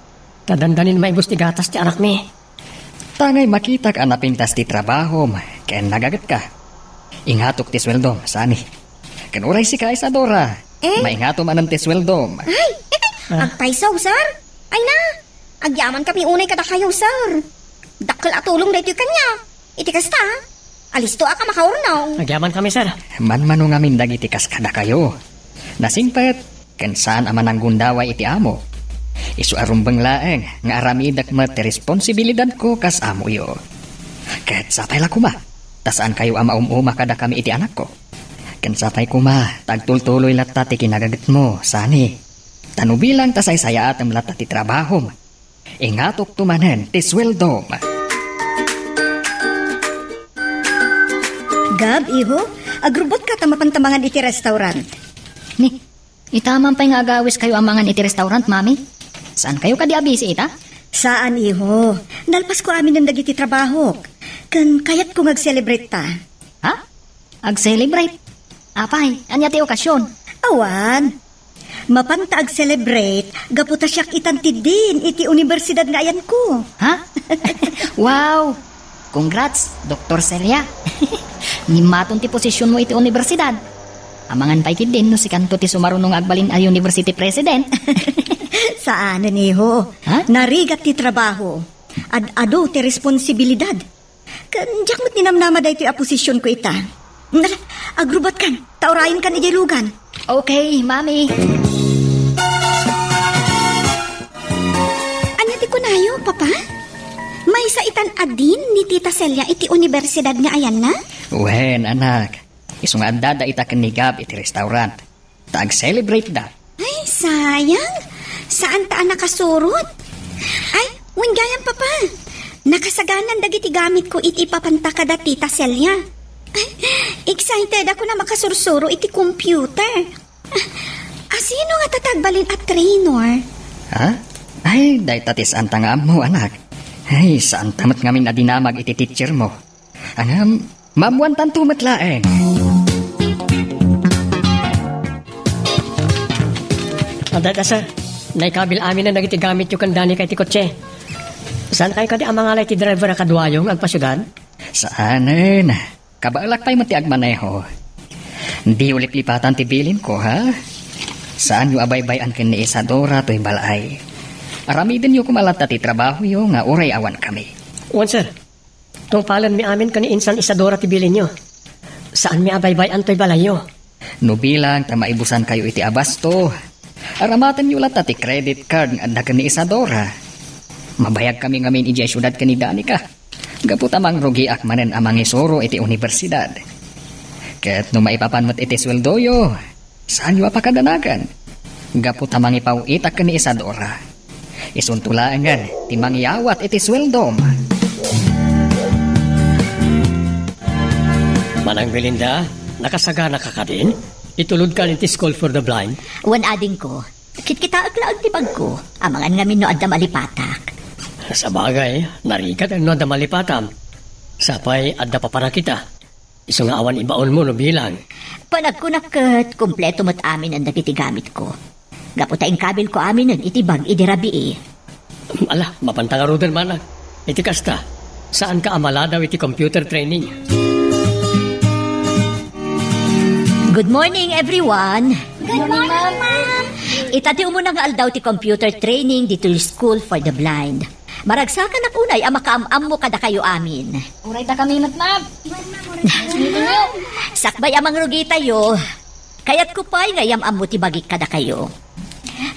Ta dandanin maibus ti gatas ti anakmi. Tangay makitak a napintas ti trabahom ken nagagetka. Ingatok ti sueldom, Sani. Ken uray sika, Isadora, eh? Maingato manen ti sueldom. Ay, ah, agpayso, sir. Ay na, agyaman kami unay kadakayo, sir. Dakkel a tulong daytoy kaniak. Iti kasta, alistoak a makaurnaw. Agyaman kami, sir. Manmano ngamin dagiti kas kadakayo. Nasingpet, ken saan a mananggundaway iti amo. Isu a rumbeng laeng nga aramidek met ti responsibilidadko kas amoyo. Ket sapay la koma, ta saankayo a maum-uma kadakami iti anakko. Ken sapay koma, ta agtultuloy latta ti kinagagetmo, Sani. Ta no bilang ta saysayaatem latta ti trabahom, ingatokto manen ti sueldom. Gab, iho, agrubotka ta mapanta mangan iti restaurant. Ni, ita man pay nga agawiskayo a mangan iti restaurant, Mami? Saankayo kadi a busy ita? Saan, iho. Nalpasko aminen dagiti trabahok. Ken kayatko nga ag-celebrate ta. Ha? Ag-celebrate? Apay, ania ti okasyon? Awan. Mapanta ag-celebrate gapu ta siak itan ti dean iti universidad nga ayanko. Ha? Wow! Congrats, Doktor Celia. Ngimmaton ti posisyonmo iti universidad. Amangan pay ketdin no sikanto ti sumaruno nga agbalin a university president. Saanen, iho. Ha? Narigat ti trabaho. Ad-adu ti responsibilidad. Ken diak met ninamnama daytoy a posisyonko ita. Nala, agrubotkan, ta urayenkan idiay lugan. Okay, Mami. Ania ti kunayo, Papa? Maysa itan a dean ni Tita Celia iti universidad nga ayanna? Wen, anak. Isu nga addada ita ken ni Gab iti restaurant. Ta ag-celebrate da. Ay, sayang. Saan ta a nakasurot? Ay, wen gayam, Papa. Nakasaganan dagiti gamitko iti ipapanta kada Tita Celia. Ay, excited ako na makasursuro iti computer. Asino nga tatagbalin a trainer? Ha? Ay, dayta ti saan ta nga ammo, anak. Ay, saan ta met ngamin a dinamag iti teacher mo. Ngem, maammoantanto met laeng. Adda ka, sir. Naikabil aminen dagiti gamityo ken Danica iti kotse. Saankayo kadi a mangala iti driver a kaduayo nga agpasiudad? Saanen. Kabaelak pay met ti agmaneho. Diyo liplipatan ti bilinko, ha? Saanyo a baybay-an ken ni Isadora toy balay. Aramidenyo koma latta ti trabahoyo nga uray awan kami. Wen, sir. Tungpalenmi amin ken ni Insan Isadora ti bilinyo. Saanmi a baybay-an toy balayyo. No bilang ta maibusankayo iti abasto, aramatenyo latta ti credit card nga adda ken ni Isadora. Mabayagkami ngamin idiay siudad ken ni Danica, gapu ta mangrugiak manen a mangisuro iti universidad. Ket no maipapan met iti sueldoyo, saanyo a pakadanagan, gapu ta mangipaw-itak ken ni Isadora. Isunto laengen ti mangyawat iti sueldom. Manang Belinda, nakasagana ka kadin? Itulod ka iti School for the Blind? Wen, adingko. Kitkitaek laeng ti bagko. Amangan ngamin no adda malipatak. Sabagay, narigat no adda malipatam. Sapay, adda papara kita. Isu nga awan ibaonmo no bilang. Panagkunak ket kompleto met aminen dagiti gamitko. Gapu ta inkabilko aminen iti bag idi rabii. Ala, mapanta ngaruden, manang. Iti kasta, saanka a maladaw iti computer training? Good morning, everyone. Good morning, ma'am. Ita ti umuna nga aldaw ti computer training ditoy School for the Blind. Maragsakanak unay a makaam-ammo kadakayo amin. Uray dakami met, ma'am. Sakbay a mangrugitayo, kayatko pay nga iyam-ammo ti bagik kadakayo.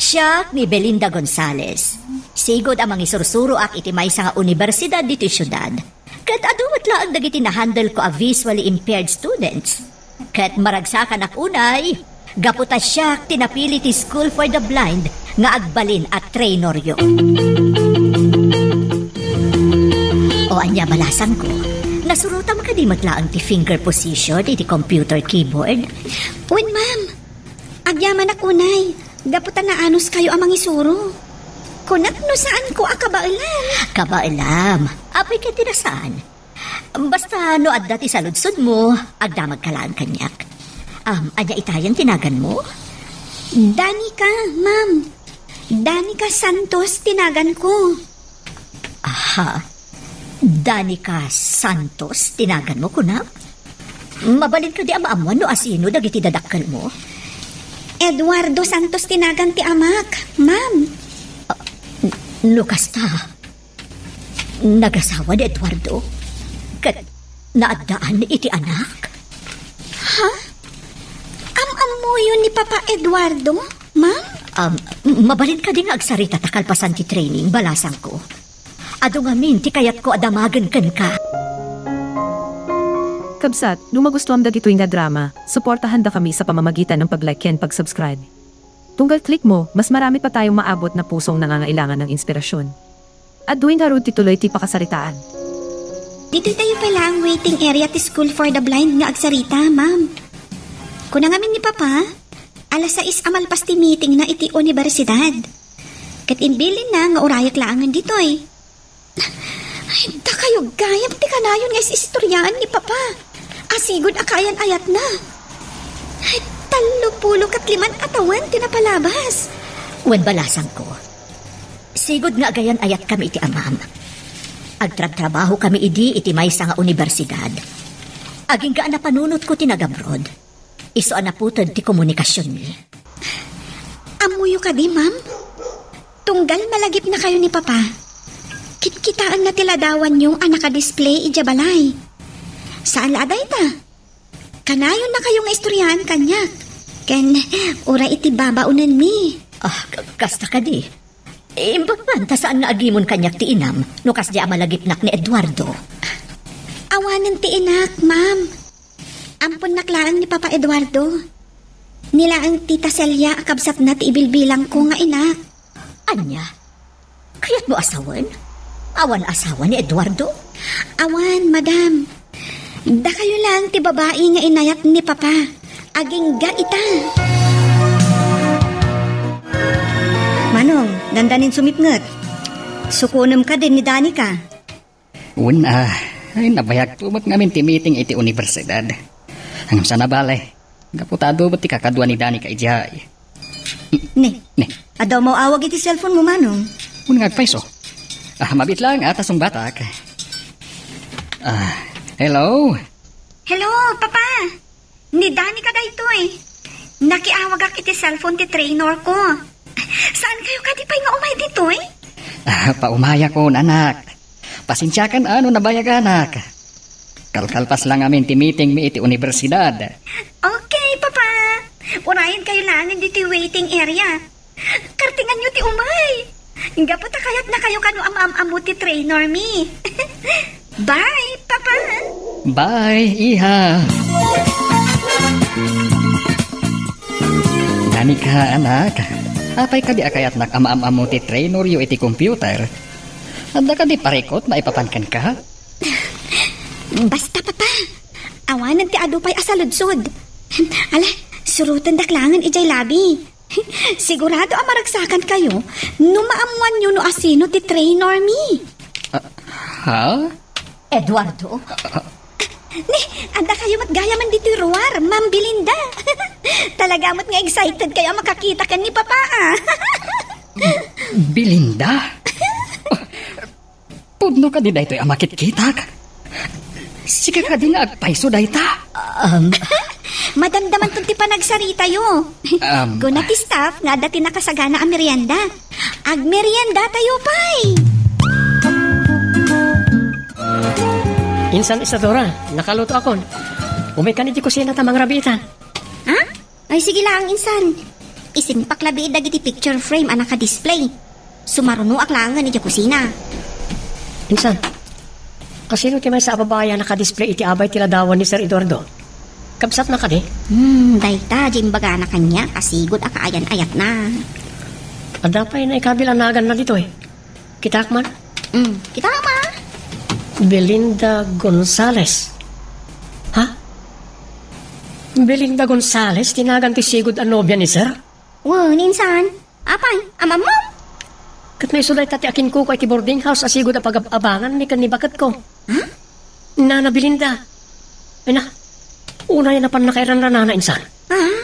Siak ni Belinda Gonzales. Sigud a mangisursuroak iti maysa nga universidad ditoy siudad. Ket adu met laeng dagiti nahandle ko a visually impaired students. Ket maragsakanak unay, gapu ta siak ti napili ti School for the Blind nga agbalin a trainoryo. O ania, balasangko, nasurotam kadi met laeng ti finger position iti computer keyboard? Wen, ma'am. Agyamanak unay, gapu ta naanuskayo a mangisuro. Kunak no saanko a kabaelan. Kabaelam? Apay ket ti nasaan? Basta no adda ti saludsodmo, agdamagka laeng kaniak. Am, ania itayen ti naganmo? Danica, ma'am. Danica Santos ti naganko. Aha. Danica Santos ti naganmo, kunam? Mabalin kadi a maammuan no asino dagiti dadakkelmo? Eduardo Santos ti nagan ti amak, ma'am. Ah, n-, no kasta, nagasawa ni Eduardo? Ket naaddaan iti anak? Ha? Am-ammoyo ni Papa Eduardo, ma'am? Um, mabalin kadi nga agsarita ta kalpasan ti training, balasangko? Adu ngamin ti kayatko a damagen kenka. Kabsat, no magustuam dagitoy nga drama, suportahan da kami sa pamamagitan ng pag-like ken pag-subscribe. Tunggal click mo, mas marami pa tayong maabot na pusong nangangailangan ng inspirasyon. Adtoy ngarud ti tuloy ti pakasaritaan. Ditoy tayo pala ang waiting area ti School for the Blind nga agsarita, ma'am. Kuna ngamin ni Papa, alas sais a malpas ti meeting na iti universidad. Ket imbilinna nga urayak laengen ditoy. Ay, dakayo gayam ti kanayon nga is-istoriaan ni Papa. Asigud a kaayan-ayatna. Ay, tallo pulo ket liman a tawen ti napalabas. Wen, balasangko, sigud nga agayan-ayatkami iti amam. Agtrabtrabahokami idi iti maysa nga universidad. Agingga a napanunotko ti nagabroad. Isu a naputed ti komunikasionmi. Ammoyo kadi, ma'am? Tunggal malagipnakayo ni Papa, kitkitaenna ti ladawanyo a nakadisplay idiay balay. Saan la a dayta? Kanayonnakayo nga istoriaan kaniak. Ken, uray iti babaonenmi. Ah, k-, kasta kadi. Imbag man ta saan nga agimon kaniak ti inam no kasdi a malagipnak ni Eduardo. Awanen ti inak, ma'am. Amponnak laeng ni Papa Eduardo. Ni laeng Tita Celia a kabsatna ti ibilbilangko nga inak. Ania? Kayatmo a sawen? Awan asawa ni Eduardo? Awan, madam. Dakayo laeng ti babai nga inayat ni Papa. Agingga ita. Manong, dandanin sumipnget. Sukonem kadin ni Danica. Wen, ah, ay, nabayagto met ngamin ti meeting iti universidad. Ngem saan a bale, gapu ta adu met ti kakadua ni Danica idiay. Ne, ne. Adda umaw-awag iti cellphone mo, Manong. Wen nga agpayso. Ah, mabiit laeng, ah, ta sungbatak. Ah, hello? Hello, Papa. Ni Danica daytoy. Nakiawagak iti cellphone ti trainer ko. Saan kayo kadi pay nga umay ditoy? Ah, paumayakon, anak. Pasensiakan a no nabayaganak. Kalkalpas lang amin ti meeting mi iti universidad. Okay, Papa. Urayen kayo laeng ditoy waiting area. Kartingan nyo ti umay. Gapu ta kayatna kayo kano am-am-ammo ti trainer mi. Bye, Papa. Bye, iha. Danica, anak. Apay kadi a kayatnak a maam-ammo ti trainoryo iti computer? Adda kadi parikut maipapan kenka? Basta, Papa. Awanen ti adu pay a saludsod. Ala, surotendak laengen idiay lobby. Sigurado a maragsakankayo no maammoanyo no asino ti trainormi. Ah, ha? Eduardo? Ni, adda kayo met gayamen ditoy ruar, Ma'am Belinda. Talaga met nga excited kayo a makakita ken ni Papa, ah. Belinda? Pudno kadi daytoy a makitkitak? Sika kadi nga agpayso dayta? Um, madamdamanton ti panagsaritayo. Um, kuna ti staff nga adda ti nakasagana a merienda. Agmeriendatayo pay! Insan, Isadora, nakalutoakon. Umaykan idiay kusina ta mangrabiitan. Ha? Ay, sige laeng, insan. Isimpak labi dagiti picture frame a naka-display. Sumarunoak laengen idiay kusina. Insan, asino ti maysa a babai a naka-display iti abay ti ladawan ni Sir Eduardo? Kabsatna kadi? Hmm, dayta, di imbagana kaniak a sigud a kaayan-ayatna. Adda pay naikabilanaganna ditoy. Kitaak man. Hmm, kitaak man. Belinda Gonzales. Ha? Belinda Gonzales ti nagan ti sigud a nobia ni Sir? Wen, insan. Apay, amam mo? Ket no isu dayta ti akinkukua iti boarding house a sigud a pagab-abanganmi ken ni baketko. Ha? Nana Belinda. Ay na, unay a napan nakairanranana, insan. Ah?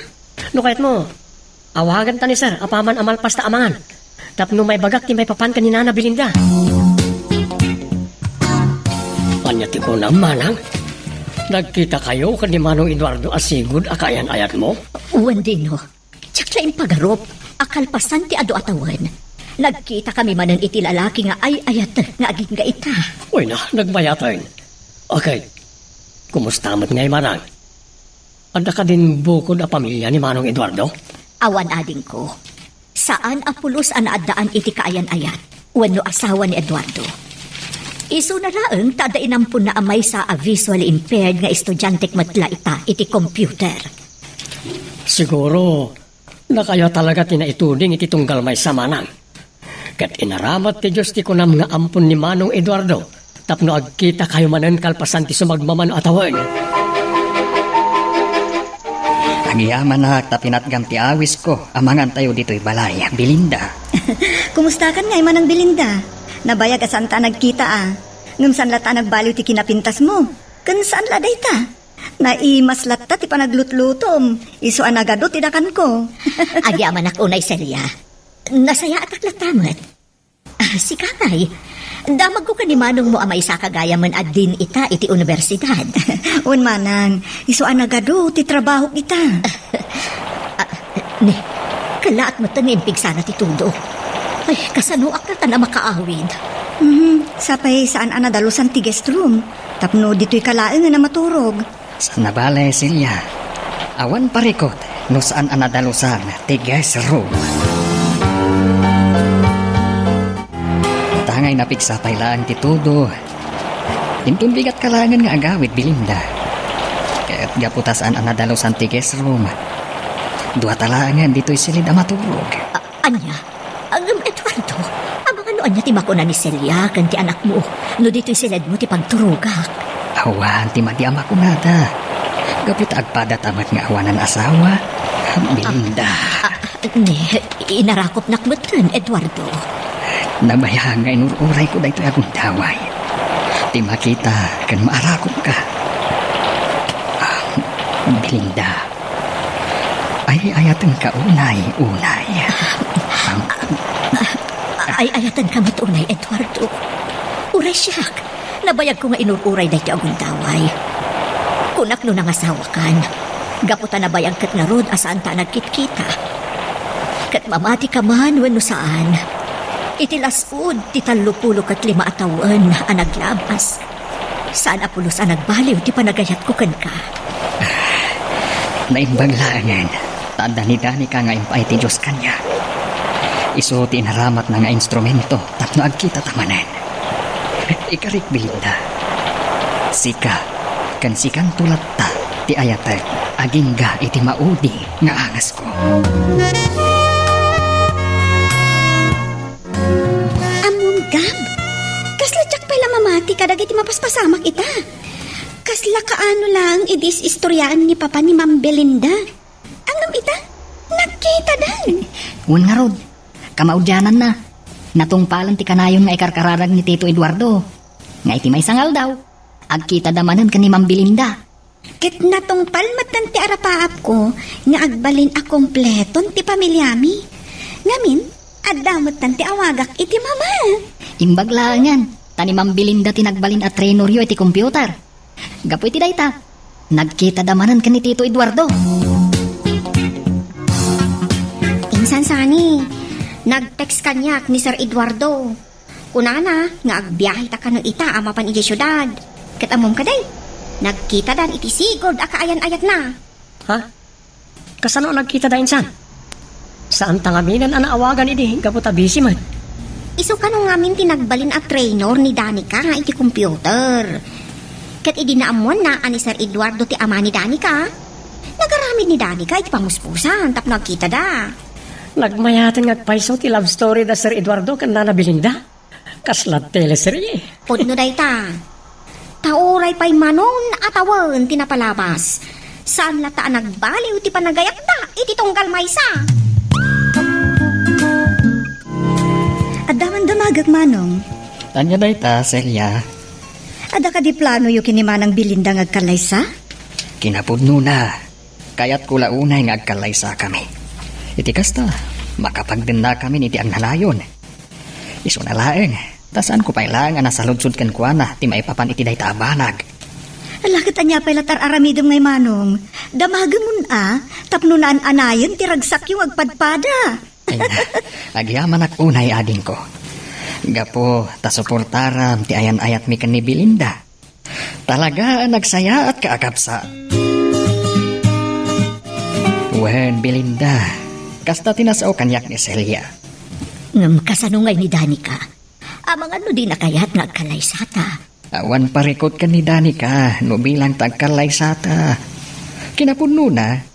No kayatmo, awaganta ni Sir apaman a malpas ta amangan. Tapno maibagak ti maipapan ken ni Nana Belinda. Ania ti kunam, Manang? Nagkitakayo ken ni Manong Eduardo a sigud a kaayan-ayatmo? Wen, Dino. Diak la impagarup a kalpasan ti adu a tawen, nagkitakami manen iti lalaki nga ay-ayatek nga agingga ita. Uy na, nagbayaten. Okay. Kumusta met ngay, Manang? Adda kadin bukod a pamilia ni Manong Eduardo? Awan, adingko. Saan a pulos a naaddaan iti kaayan-ayat wenno asawa ni Eduardo. Isuna laeng ta adda inamponna a maysa a visually impaired nga estudiantek met la ita iti computer. Siguro, nakayo talaga ti naituding iti tunggal maysa, Manang. Ket inaramat ti Dios ti kunam nga ampon ni Manong Eduardo tapno agkitakayo manen kalpasan ti sumagmamano a tawen. Agyamanak ta pinatgam ti awisko a mangantayo ditoy balay, Belinda. Kumustakan ngay, Manang Belinda? Nabayag a saanta a nagkita, a. Ngem saan latta a nagbaliw ti kinapintasmo. Ken saan la dayta? Naimas latta ti panaglutlutom. Isu a nagadu ti dakanko. Agyamanak unay, Celia. Nasayaatak latta met. Ah, sika ngay. Damagko ken ni manongmo a maysaka gayamen a dean ita iti universidad. Wen, Manang, isu a nagadu ti trabahok ita. Ah, ne, kallaat met nga impigsana ti tudo. Ay, kasanoak ngatan a makaawid? Mhm, sapay saan a nadalusan ti guest room. Tapno ditoyka laengen a maturog. Saan a bale, Celia. Awan parikut no saan a nadalusan ti guest room. Tangay napigsa pay laeng ti tudo. Inton bigat ka laengen nga agawid, Belinda. Ket gapu ta saan a nadalusan ti guest room, duata laengen ditoy silid a maturog. A-, ania? Ngem, Eduardo, amangan no ania ti makuna ni Celia ken ti anakmo no ditoy siledmo ti pagturogak? Awan ti madi a makunada. Gapu ta agpadata met nga awanan asawa, Belinda. Ah, ah, ne, inarakupnak metten, Eduardo. Nabayag nga inur-urayko daytoy a gundaway. Ti makita ken maarakupka. Ah, Belinda. Ay-ayatenka unay, unay. Ay-ayatenka met unay, Eduardo. Uray siak, nabayagko nga inur-uray daytoy a gundaway. Kunak no nangasawakan. Gapu ta nabayag ket ngarud a saanta a nagkitkita. Ket mamatika man wenno saan, iti las-ud ti tallopulo ket lima a tawen a naglabas, saan a pulos a nagbaliw ti panagayatko kenka. Naimbag laengen ta adda ni Danica nga impaay ti Dios kaniak. Isu ti inaramatna nga instrumento tapno agkitata manen. Ikarik, Belinda. Sika, ken sikanto latta ti ayatek agingga iti maudi nga angasko. ti kadagiti mapaspasamak ita. Kasla kaano laeng idi is-istoriaan ni Papa ni Ma'am Belinda. Ngem ita, nagkitadan. Wen ngarud, kamaudiananna, natungpalan ti kanayon nga ikarkararag ni Tito Eduardo. Nga iti maysa nga aldaw, agkitada manen ken ni Ma'am Belinda. Ket natungpal metten ti arapaapko nga agbalin a kompleton ti pamiliami. Ngamin, adda metten ti awagak iti mama. Imbag laengen, ta ni Ma'am Belinda ti nagbalin a traineryo iti computer. Gapu iti dayta, nagkitada manen ken ni Tito Eduardo. Insan sani, nag-text kaniak ni Sir Eduardo. Kunana nga agbiaheta kano ita a mapan idiay siudad. Ket ammom kadi, nagkitadan iti sigud a kaayan-ayatna. Ha? Kasano a nagkitada insan? Saanta ngaminen a naawagan idi gapu ta busy met. Isu kano ngamin ti nagbalin a trainer ni Danica iti computer. Ket idi naammoanna a ni Sir Eduardo ti ama ni Danica, nagaramid ni Danica iti pamuspusan tapno agkitada. Nagmayaten nga agpayso ti love story da Sir Eduardo ken Nana Belinda. Kasla teleserye. Pudno dayta. Ta uray pay Manong a tawen ti napalabas, saan latta a nagbaliw ti panagayatda iti tunggal maysa. Adda man damagek, Manong. Ania dayta, Celia? Adda kadi planoyo ken ni Manang Belinda nga agkallaysa? Kinapudnona, kayatko la unay nga agkallaysakami. Iti kasta, makapagdennakamin iti agnanayon. Isuna laeng, ta saanko pay laeng a nasaludsod kenkuana ti maipapan iti dayta a banag. Ala, ket ania pay la ti ar-aramidem ngay, Manong? Damagemon a, tapno naan-anayen ti ragsakyo nga agpadpada. Ay, agyamanak unay, adingko. Gapu ta suportaram ti ayan-ayatmi ken ni Belinda. Talaga a nagsayaat ka a kabsat. Wen, Belinda, kasta ti nasao kaniak ni Celia. Ngem kasano ngay ni Danica? Amangan no dina kayat nga agkallaysata. Awan parikut ken ni Danica no bilang ta agkallaysata. Kinapudnona,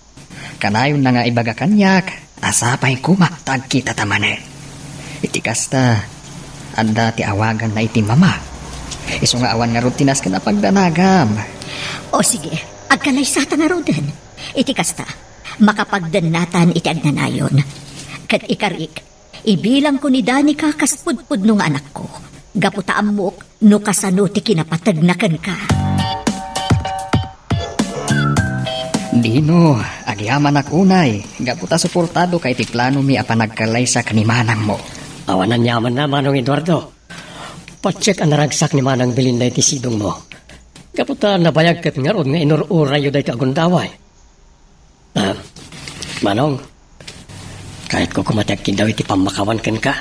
kanayonna nga ibaga kaniak a sapay koma ta agkitata manen. Iti kasta, adda ti awaganna iti mama. Isu nga awan ngarud ti nasken a pagdanagam. O sige, agkallaysata ngaruden. Iti kasta, makapagdennatan iti agnanayon. Ket ikarik, ibilangko ni Danica kas pudpudno nga anakko, gapu ta ammok no kasano ti kinapategna kenka. Dino, agyamanak unay, gapu ta suportadoka iti planomi a panagkallaysa ken ni manangmo. Awan aniamanna, Manong Eduardo. Patiek a naragsak ni Manang Belinda iti sidongmo. Gapu ta nabayag ket ngarud nga inur-urayyo daytoy a gundaway. Ah, Manong, kayatko koma ti agkiddaw iti pammakawan kenka.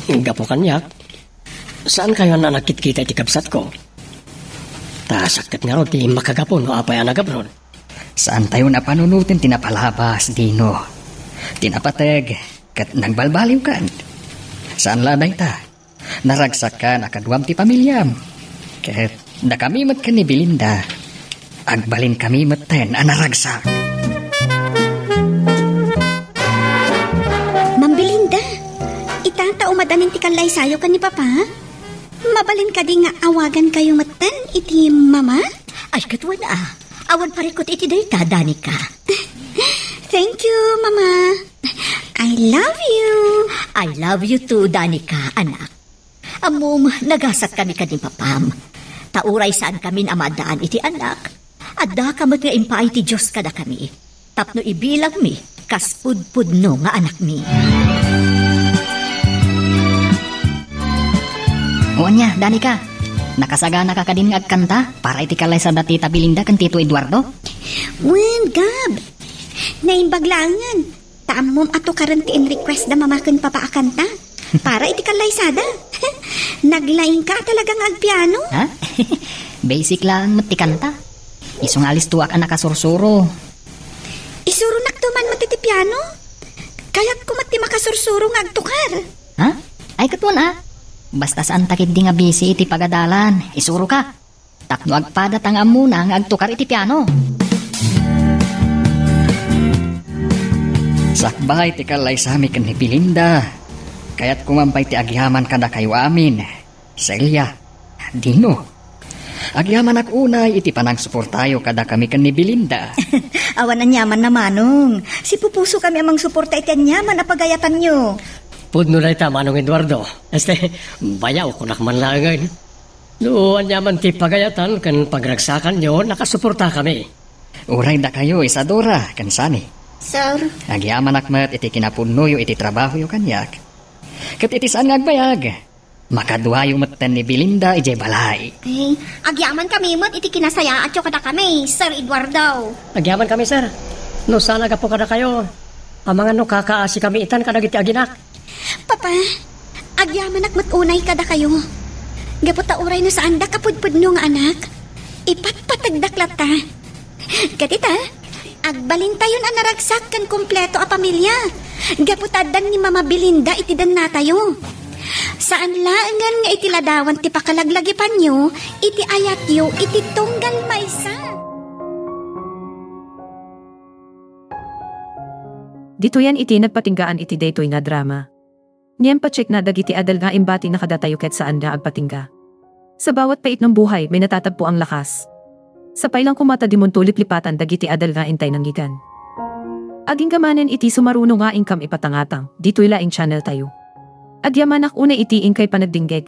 Gapu kaniak, saankayon a nagkitkita iti kabsatko. Ta sakket ngarud ti makagapu no apay a nagabron. Saantayon a panunoten ti napalabas, Dino. Ti napateg, ket nagbalbaliwkan. Saan la dayta. Naragsakkan a kaduam ti pamiliam. Ket dakami met ken ni Belinda, agbalinkami metten a naragsak. Ma'am Belinda, ita ta umadanin ti kallaysayo ken ni Papa? Mabalin kadi nga awagankayo metten iti Mama? Ay, ket wen a. Awan parikut iti dayta, Danica. Thank you, Mama. I love you. I love you too, Danica, anak. Ammom, nagasat kami ken ni Papam. Ta uray saan kamin a maaddaan iti anak, addaka met nga impaay ti Dios kadakami, tapno ibilangmi kas pudpudno nga anakmi. O ania, Danica, nakasaganaka kadin nga agkanta para iti kallaysa da Tita Belinda ken Tito Eduardo? Wen, Gab. Naimbag laengen. Ta ammom a tukaren ti in-request da Mama ken Papa a kanta para iti kallaysada. Naglaingka a talaga nga agpiano. Ha? Basic laeng met ti kanta. Isu nga alistoak a nakasursuro. Isuronakto man met iti piano. Kayatko met ti makasursuro nga agtukar. Ha? Ay, ket wen a. Basta saanta ketdi nga busy iti pagadalan, isuroka. Tapno agpadata nga ammona nga agtukar iti piano. Sakbay ti kallaysami ken ni Belinda, kayatko man pay ti agyaman kadakayo amin. Celia, dino. Agyamanak unay iti panangsuportayo kadakami ken ni Belinda. Awan aniamanna, Manong. Sipupusokami a mangsuporta iti aniaman a pagayatanyo. Pudno dayta, Manong Eduardo. Este, bayaw kunak man laengen. No aniaman ti pagayatan ken pagragsakanyo, nakasuportakami. Uray dakayo, Isadora ken Sunny. Sir. Agyamanak met iti kinapudnoyo iti trabahoyo kaniak. Ket iti saan nga agbayag, makaduayo metten ni Belinda idiay balay. Eh, agyamankami met iti kinasayaatyo kadakami, Sir Eduardo. Agyamankami, sir. No saan a gapu kadakayo, amangan no kakaasikami itan kadagiti aginak. Papa, agyamanak met unay kadakayo. Gapu ta uray no saandak a pudpudno nga anak, ipatpategdak latta. Ket ita, agbalintayon a naragsak ken kompleto a pamilia. Gapu ta addan ni Mama Belinda iti dannatayo. Saan laengen nga iti ladawan ti pakalaglagipanyo iti ayatyo iti tunggal maysa. Ditoyan iti nagpatinggaan iti daytoy nga drama. Ngem pacheckna dagiti adal nga imbatina kadatayo ket saan nga agpatingga. Sa bawat pait ng buhay, may natatagpuang lakas. Sapay lang koma ta dimonto liplipatan dagiti adal nga intay nanggigan. Agingga manen iti sumaruno nga inkam ipatangatang, ditoy laeng channel tayo. Agyamanak unay iti inkay panagdinggeg.